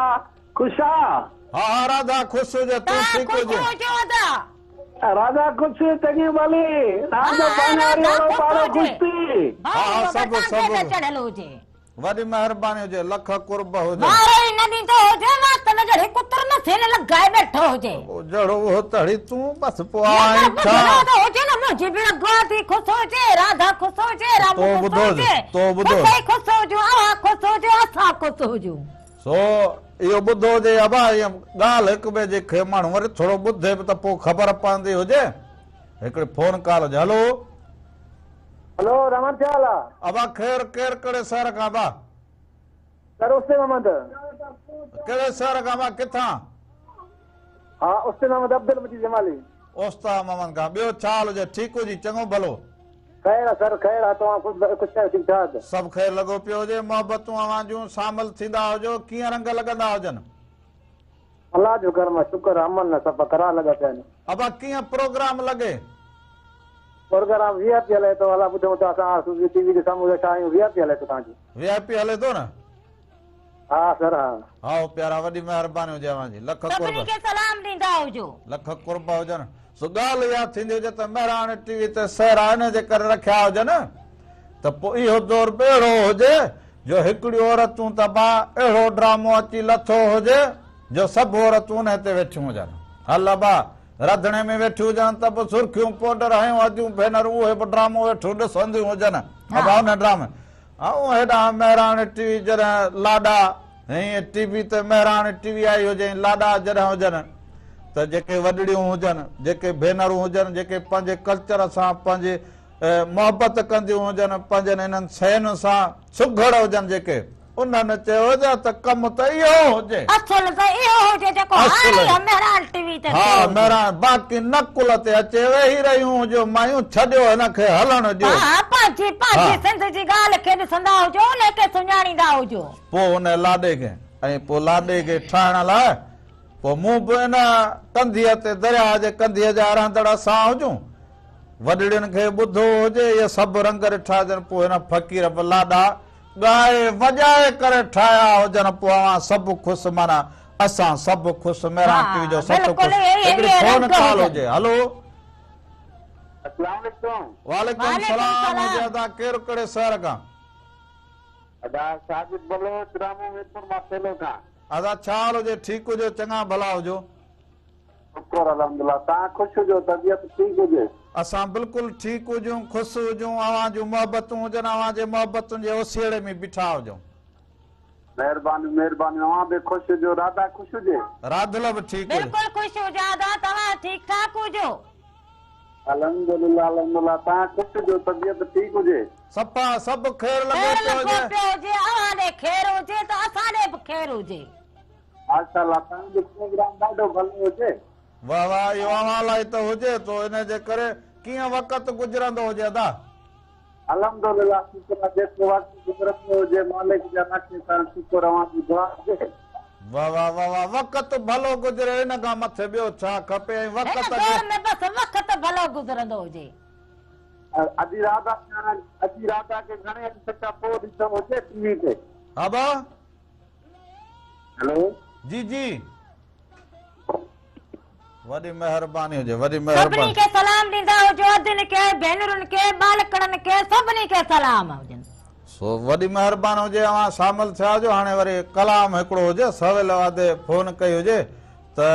خوش آ.
ها ها راڌا خوش هجي تون
توهان
ٺيڪ
خوش
هجين.
هجو ادا.
راڌا خوش چڱي ڀلي رات جو
ها ها
پاڃاري
راڌا
وارو
خوش
پاڙو
هجي.
خوش ٿي.
ها ها
ڀائي
سڀ
وڳا
سڀ
ٽانگي تي چڙهيل هجي.
وڏي مهرباني هجي لک قرب هجن.
وارو ئي نه ڏيندو هجي وات ۾ جهڙي ڪتر نه ٿين لڳائي ويٺو هجي.
پوء جهڙو اهو تهڙي تون بس پوء
نه پر
آئين ڇا.
ٻڌڻو ته هجي نه منهنجي به اڳواٽ ئي خوش هجي راڌا خوش هجي رامو
تو
خوش
ٻڌو
هجي
تو ٻڌو.
خوش ئي خوش هجون اوهان خوش هجو اسان خوش هجون.
سو اهو ٻڌو هجي ابا اها ڳالهه هڪ ٻئي جي کي ماڻهو وري ٿورو ٻڌي به ته پوء خبر پوندي هجي. هڪڙي فون ڪال هجي هلو.
هلو رحمان ڇا حال آ.
ابا خير ڪير ڪهڙي شهر کان ابا.
سر استي محمد.
ڪهڙي شهر کان ابا ڪٿان.
ها استي محمد عبدالمجيد جمالي.
اوستا محمد کان ٻيو ڇا حال هجي ٺيڪ هجي چڱو ڀلو.
خير آ سر خير آ توهان خوش آهيو ٺيڪ ٺاڪ.
سڀ خير لڳو پيو هجي محبتون اوهان جون شامل ٿيندا هجو ڪيئن رنگ لڳندا هجن.
الله جو ڪرم آ شڪر آ امن آ صفا قرار لڳا پيا آهن.
ابا ڪيئن پروگرام لڳي.
پروگرام وي آء پي هلي ٿو الله ٻڌون ٿا اسان ٽي وي جي سامهون ويٺا آهيون وي آء پي هلي ٿو توهان جي.
وي آء پي هلي ٿو نه.
ها سر ها.
هائو پيارا وڏي مهرباني هجي اوهان جي لک قرب.
سڀني کي سلام ڏيندا هجو.
لک قرب هجن. سو ڳالهه اها ٿيندي هجي ته مهراڻ ٽي وي تي سهرا ان جي ڪري رکيا هجن ته پوء اهو دور به اهڙو هجي جو هڪڙيون عورتون ته با اهڙو ڊرامو اچي لٿو هجي جو سڀ عورتون انهي تي ويٺيون هجن. هل ابا رڌڻي ۾ ويٺيون هجن ته به سرخيون پوڊر هنيون اديون ڀينرون اهي به ڊرامو ويٺيون ڏسنديون هجن. ابا انهي ڊرامي آئون هيڏانهن مهراڻ ٽي وي جڏهن لاڏا هيئن ٽي وي تي مهراڻ ٽي وي آئي هجي ۽ لاڏا جڏهن هجن ته جيڪي وڏڙيون هجن جيڪي ڀينرون هجن جيڪي پنهنجي ڪلچر سان پنهنجي محبت ڪنديون هجن پنهنجن انهن شين سان سگهڙ هجن جيڪي انهن چيو هجي ته ڪم ته اهو هجي.
اصل ته اهو هجي جيڪو
اصل
هاڻي مهراڻ ٽي وي تي
ها
ٿيو هجي.
مهراڻ باقي نقل تي اچي ويهي رهيون هجو مايون ڇڏيو هن کي هلڻ ڏيو.
ها پنهنجي پنهنجي
ها.
سنڌ جي ڳالهه کي ڏسندا هجو انهي کي سڃاڻيندا هجو.
پوء ان لاڏي کي ۽ پوء لاڏي کي ٺاهڻ لاء پوء مون به ان ڪنڌيء تي درياهه جي ڪنڌيء جا رهندڙ اسان هجون. وڏڙين کي ٻڌو هجي اهي سڀ رنگ ڏٺا هجن پوء هن فقير به لاڏا ڳائي وڄائي ڪري ٺاهيا هجن پوء اوهان سڀ خوش معنيٰ اسان سڀ خوش، مهراڻ ٽي وي جو سٿ
بلڪل
خوش.
اهي
هڪڙي
اهي
فون
رنگ
ڪال
هجن.
هجي. هلو.
اسلام عليڪم.
وعليڪم
وعليڪم
سلام هجي
سلام.
ادا، ڪير ڪهڙي شهر کان؟
ادا ساجد بلوچ رامو ميرپور ماٿيلو کان.
ادا ڇا حال هجي، ٺيڪ هجو، چڱا ڀلا هجو؟
شڪر الحمدلله، توهان خوش هجو، طبيعت ٺيڪ هجي.
اسان بلڪل ٺيڪ هجون، خوش هجون، اوهان جون محبتون هجن، اوهان جي محبتن جي اوسيئڙي ۾ بيٺا هجون.
مهربانيون مهربانيون، اوهان به خوش هجو، راڌا خوش هجي.
راڌل به ٺيڪ هجي.
بلڪل خوش هجان ادا، توهان ٺيڪ ٺاڪ هجو.
الحمدلله الحمدلله، توهان خوش هجو، طبيعت ٺيڪ هجي.
صفا سڀ خير لڳو
خير
پيو
لڳو
هجي.
پيو هجي، اوهان ڏي خير هجي ته اسان ڏي به خير هجي.
ماشاءالله توهان جو پروگرام ڏاڍو ڀلو هجي.
واه واه اهو اوهان لاء ته هجي تو ان جي ڪري ڪيئن وقت گذرندو هجي ادا.
الحمدلله شڪر آ جيڪو وقت گذرندو هجي مالڪ جا لک احسان شڪر اوهان جي دعا هجي.
واه واه واه واه وقت ڀلو گذري ان کان مٿي ٻيو ڇا کپي ۽
هن
وقت کي.
دور ۾ بس وقت ڀلو گذرندو هجي.
ادي راڌا ادي راڌا کي گهڻي عرصي کان پوء ڏٺو هجي ٽي وي تي.
ها با.
هلو.
جي جي وڏي مهرباني هجي وڏي
سڀني
مهرباني.
کي سلام ڏيندا هجو ادين کي ڀينرن کي ٻالڪڙن کي سڀني کي سلام هجن.
سو وڏي مهربان هجي اوهان شامل ٿيا هجو هاڻي وري ڪلام هڪڙو هجي سويل ادي فون ڪئي هجي ته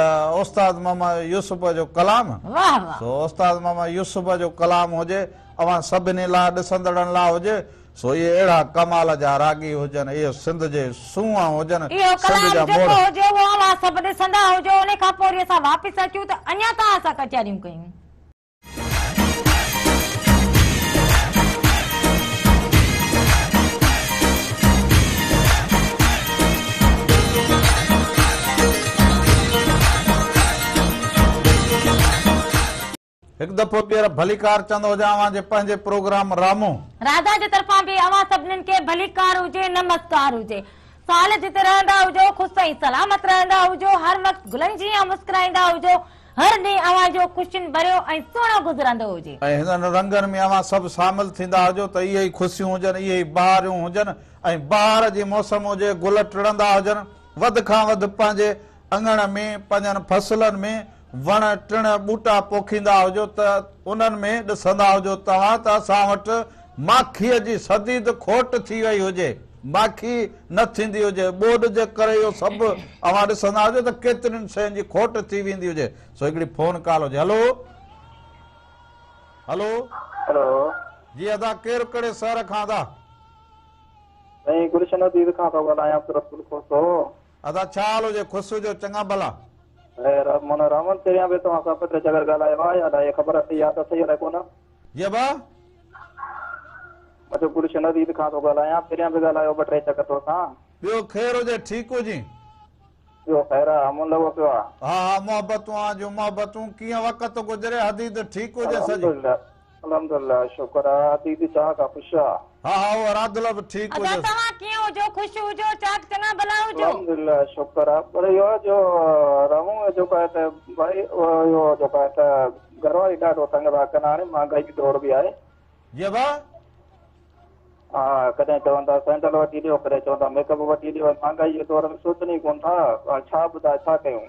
استاد محمد يوسف جو ڪلام
واه واه.
سو استاد محمد يوسف جو ڪلام هجي اوهان سڀني لاء ڏسندڙن لاء هجي سو اهي اهڙا ڪمال جا راڳي هجن، اهي سنڌ جي سونهن هجن،
اهو
سنڌ
ڪلام
جا
جيڪو
موڙ.
هجي اهو اوهان سڀ ڏسندا هجو، انهي کان پوء وري اسان واپس اچون ته اڃا توهان سان ڪچهريون ڪيون.
هڪ دفعو ٻيهر ڀليڪار چوندو هجان اوهان جي پنهنجي پروگرام رامو.
راڌا جي طرفان به اوهان سڀنين کي ڀليڪار هجي نمسڪار هجي. سال جتي رهندا هجو خوش ۽ سلامت رهندا هجو هر وقت گلن جيان مسڪرائيندا هجو هر ڏينهن اوهان جو خوشين ڀريو ۽ سهڻو گذرندو هجي.
۽ هنن رنگن ۾ اوهان سڀ شامل ٿيندا هجو ته اهي ئي خوشيون هجن اهي ئي بهاريون هجن ۽ بهار جي موسم هجي گل ٽڙندا هجن وڌ کان وڌ پنهنجي اڱڻ ۾ پنهنجن فصلن ۾ وڻ ٽڻ ٻوٽا پوکيندا هجو ته انهن ۾ ڏسندا هجو توهان ته اسان وٽ ماکيء جي شديد کوٽ ٿي وئي هجي، ماکي نه ٿيندي هجي، ٻوڏ جي ڪري اهو سڀ اوهان ڏسندا هجو ته ڪيترين شين جي کوٽ ٿي ويندي هجي. سو هڪڙي فون ڪال هجي. هلو. هلو.
هلو.
جي ادا ڪير ڪهڙي شهر کان ادا؟
سائين گلشن حديد کان ٿو ڳالهايان عبدالرسول کوسو.
ادا ڇا حال هجي خوش هجو چڱا ڀلا.
خير مون رامن پهريان به توهان سان ٻه ٽي چڪر ڳالهايو آهي الائي خبر اٿئي ياد اٿئي الائي ڪونه.
جي ابا.
مان چيو گلشن حديد کان ٿو ڳالهايان پهريان به ڳالهايو ٻه ٽي چڪر توسان.
ٻيو خير هجي ٺيڪ هجين.
ٻيو خير آ امن لڳو پيو آ.
ها ها محبتون آ جون محبتون ڪيئن وقت گذري حديد ٺيڪ هجي سڄي.
الحمدلله الحمدلله شڪر آ حديد چاڪ آ خوش آ.
ها ها اهو رادلو به ٺيڪ
ادا
هجيس.
توهان ڪيئن هجو خوش هجو چاڪ چڱا ڀلا هجو.
الحمدلله شڪر آ پر اهو آ جو رامو جيڪو آهي ته ڀائي اهو جيڪو آهي ته گهر واري ڏاڍو تنگ ٿا ڪن هاڻي مهانگائي جي دور به آهي.
جي ابا.
ها ڪڏهن چون ٿا سينڊل وٺي ڏيو ڪڏهن چون ٿا ميڪ اپ وٺي ڏيو مهانگائي جي دور ۾ سوچن ئي ڪونه ٿا هاڻي ڇا ٻڌاء ڇا ڪيون.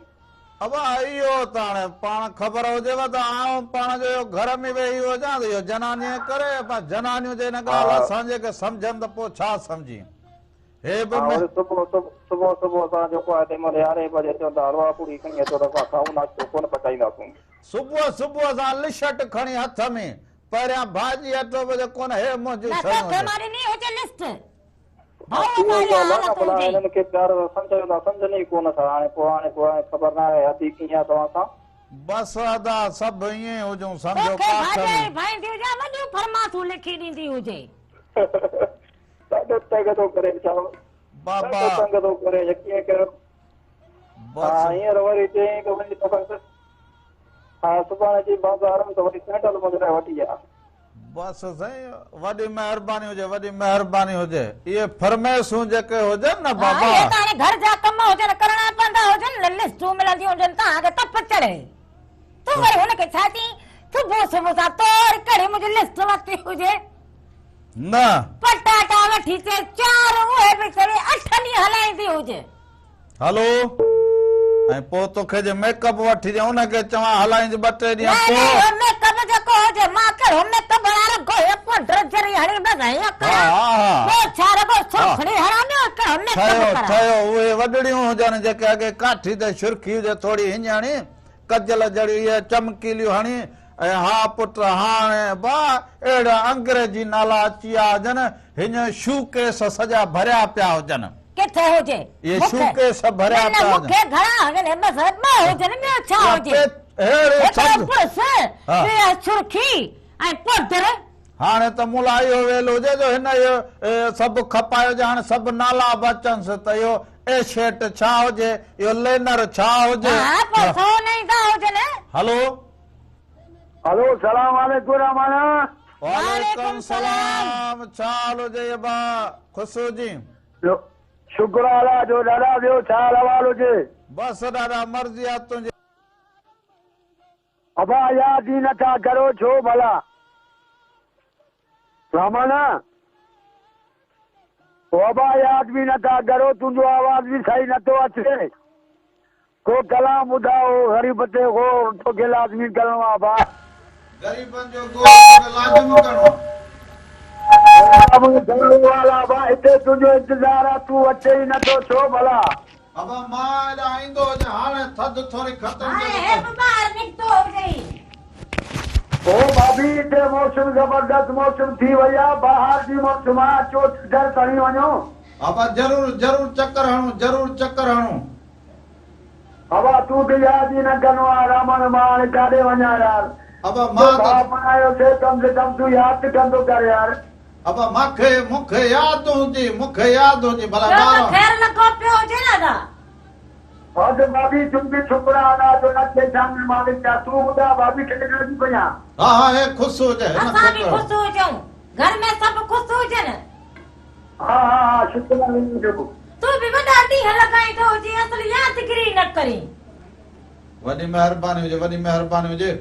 ابا اهو ته هاڻي پاڻ خبر هجيو ته آئون پاڻ جو اهو گهر ۾ ويهي هجان ته اهو جنانيء ڪري پر جنانيون جي ان ڳالهه اسان جي کي سمجهن ته پوء ڇا سمجهين هي به
ها وري صبح صبح صبح سان جيڪو آهي تنهن مهل يارهين بجي چون ٿا حلوا پوري کڻي اچو ته اسان کائون ناشتو ڪونه پچائينداسون.
صبح صبح سان لشٽ کڻي هٿ ۾ پهريان ڀاڄي اٺو بجي ڪونه هي منهنجون
نه
شيون
توکي
هجن.
مان ڏني هجي لسٽ.
ها اهو ئي ڳالهه آهي نه ڀلا هنن کي پيار سان سمجهايون ٿا سمجهن ئي ڪونه ٿا هاڻي پوء هاڻي پوء هاڻي خبر نه آهي ادي ڪيئن آهي توهان سان.
بس ادا سڀ ائين ئي هجون سمجهو
توکي
ڪاٺ ۾.
ڀاڄائي ڀائيندي هجي يا وڏيون فرماسون لکي ڏيندي هجي.
ڏاڍو تنگ ٿو ڪري ويچارو.
بابا.
ڏاڍو تنگ ٿو ڪري ڪيئن ڪيو.
بس.
ها هينئر وري چيائين ته وڃي توکان ها سڀاڻي اچي بازار ۾ ته وري سينڊل منهنجي لاء وٺي آ.
بس سائين وڏي مهرباني هجي وڏي مهرباني هجي اهي فرمائشون جيڪي هجن نه
ها
بابا.
اهي ته هاڻي گهر جا ڪم هجن ڪرڻا پوندا هجن نه لسٽون ملنديون هجن توهان کي تپ چڙهي تون وري هن کي ڇا چئين صبح صبح سان تو وري ڪهڙي منهنجي لسٽ ورتي هجي.
نه.
پٽاٽا وٺي چئي چار اهي به چوي اٺ ڏينهن هلائيندي هجي.
هلو. ۽ پوء توکي جي ميڪ اپ وٺي ڏيان ان کي چوان هلائينج ٻه ٽي
نه
ڏينهن
نه
پوء.
اهو ميڪ اپ جيڪو هجي مان ڪهڙو ميڪ اپ هڻان رڳو هي پوڊر ذري هڻي بس هيئن
ها
ڪريان
ها ها.
ٻيو ڇا رڳو
ها.
سرخڙي هڻان ٻيو ڪهڙو ميڪ اپ
ٺهيو
ڪران.
ٺهيو اهي وڏڙيون هجن جيڪي اڳي ڪاٺي تي سرخي هجي ٿوري هيڃڻي ڪجل جهڙيون اهي چمڪيليون هڻي ۽ ها پٽ هاڻي با اهڙا انگريزي نالا اچي ويا هجن هيڃ شو ڪيس سڄا ڀريا پيا هجن.
ڪٿي هجي؟
اهي
مون
شو
کي
ڪيس ڀريا
نه نه
پيا
مون
هجن.
کي گهڻا هجن بس ٻه هجن ٻيو ڇا
اها
هجي؟
پي اهڙي
هڪڙو
سڀ
پرس
ها.
ٻيو سرخي ۽ پوڊر.
هاڻي ته مون لاء اهو ويل هجي جو هن اهو سڀ کپايو هجي هاڻي سڀ نالا به اچنس ته اهو ايشيٽ ڇا هجي اهو لينر ڇا هجي.
ها پوء سو نه ايندا هجن.
هلو.
هلو سلام عليڪم رحماڻا.
وعليڪم سلام ڇا حال هجي ابا خوش هجين.
شڪر الله جو ڏاڏا ٻيو ڇا حال احوال هجي.
بس ڏاڏا مرضي آ تنهنجي.
ابا ياد ئي نٿا ڪرو ڇو ڀلا. رحماڻا او ابا ياد به نٿا ڪرو تنهنجو آواز به صحيح نٿو اچي. ڪو ڪلام ٻڌاء غريب تي غور توکي لازمي ڪرڻو آ ڀاء.
غريبن جو غور توکي لازمي ڪرڻو آ.
ڀاء ڀاء هتي تنهنجو انتظار آ تون اچين ئي نٿو ڇو ڀلا.
ابا مان هيڏانهن ايندو هجان هاڻي ٿڌ ٿوري ختم
هاڻي
ٿي
هي
ته.
به ٻاهر نڪتو هجئي.
او ڀاڀي هتي موسم زبردست موسم ٿي وئي آ بهار جي موسم آ اچو چڪر کڻي وڃو.
ابا ضرور ضرور چڪر هڻون ضرور چڪر هڻون.
ابا تون ته ياد ئي نه ڪندو آهين رامڻ مان هاڻي ڪاڏي وڃان يار.
ابا
تو
مان ته.
ڀاء بڻايو سي ڪم سي ڪم تون ياد ته ڪندو ڪر يار.
ابا مانکي مونکي ياد هجي مونکي ياد هجي ڀلا
ٻيو ته
ٻارهن.
خير لڳو پيو هجي نه ادا.
حد ڀاڀي تون به ڇوڪرا ادا جو نه ٿئي شامل مالڪ جا تون ٻڌاء ڀاڀي ڪڏهن ڪرڻ ٿي پئين.
ها ها هي خوش هجي هن
اسان به
کي ڪر.
خوش هجون گهر ۾ سڀ خوش هجن.
ها ها ها شڪر الله جو.
تون به وڏا ڏينهن لڳائيندو هجين اصل يادگيري نه ڪرين.
وڏي مهرباني هجي وڏي مهرباني هجي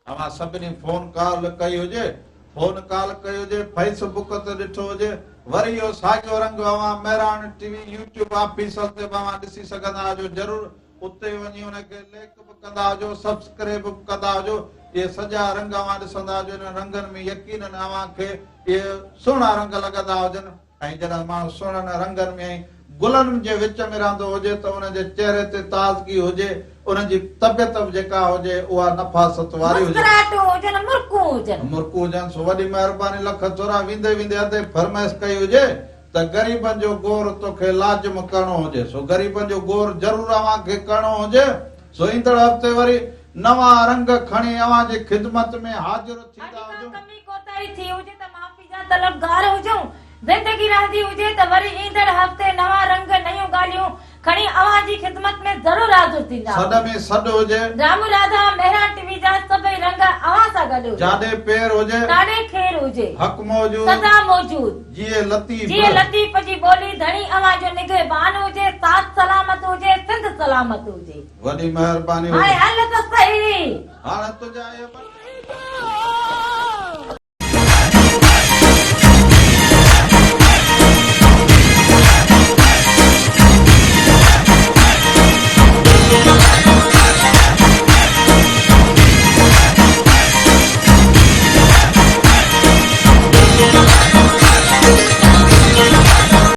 اوهان سڀني فون ڪال ڪئي هجي فون ڪال ڪئي هجي فيس بڪ تي ڏٺو هجي وري اهو ساڳيو رنگ اوهان مهراڻ ٽي وي يوٽيوب آفيسل تي به اوهان ڏسي سگهندا آهيو ضرور اتي وڃي ان کي ليڪ به ڪندا هجو سبسڪريب به ڪندا هجو اهي سڄا رنگ اوهان ڏسندا هجو انهن رنگن ۾ يقينن اوهان کي اهي سهڻا رنگ لڳندا هجن ۽ جڏهن ماڻهو سهڻن رنگن ۾ ۽ گلن جي وچ ۾ رهندو هجي ته ان جي چهري تي تازگي هجي ان جي طبيعت به جيڪا هجي اها نفاست واري هجي.
مسڪراهٽون هجن مرڪون هجن.
مرڪون هجن سو وڏي مهرباني لک ٿورا ويندي ويندي ادي فرمائش ڪئي هجي ته غريبن جو غور توکي لازم ڪرڻو هجي سو غريبن جو غور ضرور اوهان کي ڪرڻو هجي سو ايندڙ هفتي وري نوان رنگ کڻي اوهان جي خدمت ۾ حاضر
اڄ
ٿيندا
ڪا
هجون.
ڪمي ڪوتاهي ٿي هجي ته معافي جا طلبگار هجون. زندگي رهندي هجي ته وري ايندڙ هفتي نوان رنگ نيون ڳالهيون کڻي اوهان جي خدمت ۾ ضرور حاضر ٿينداسين.
سڏ ۾ سڏ هجي.
رامو راڌا مهراڻ ٽي وي جا سڀئي رنگ اوهان سان گڏ هجن.
جاڏي پير هجي.
تاڏي خير هجي.
حق موجود.
سدا موجود.
جيئي لطيف.
جيئي لطيف جي ٻولي ڌڻي اوهان جو نگهبان هجي ساٿ سلامت هجي سنڌ سلامت هجي.
وڏي مهرباني
هاڻي
هجي.
هل ته سهي.
هاڻي تنهنجا اهي ٻه.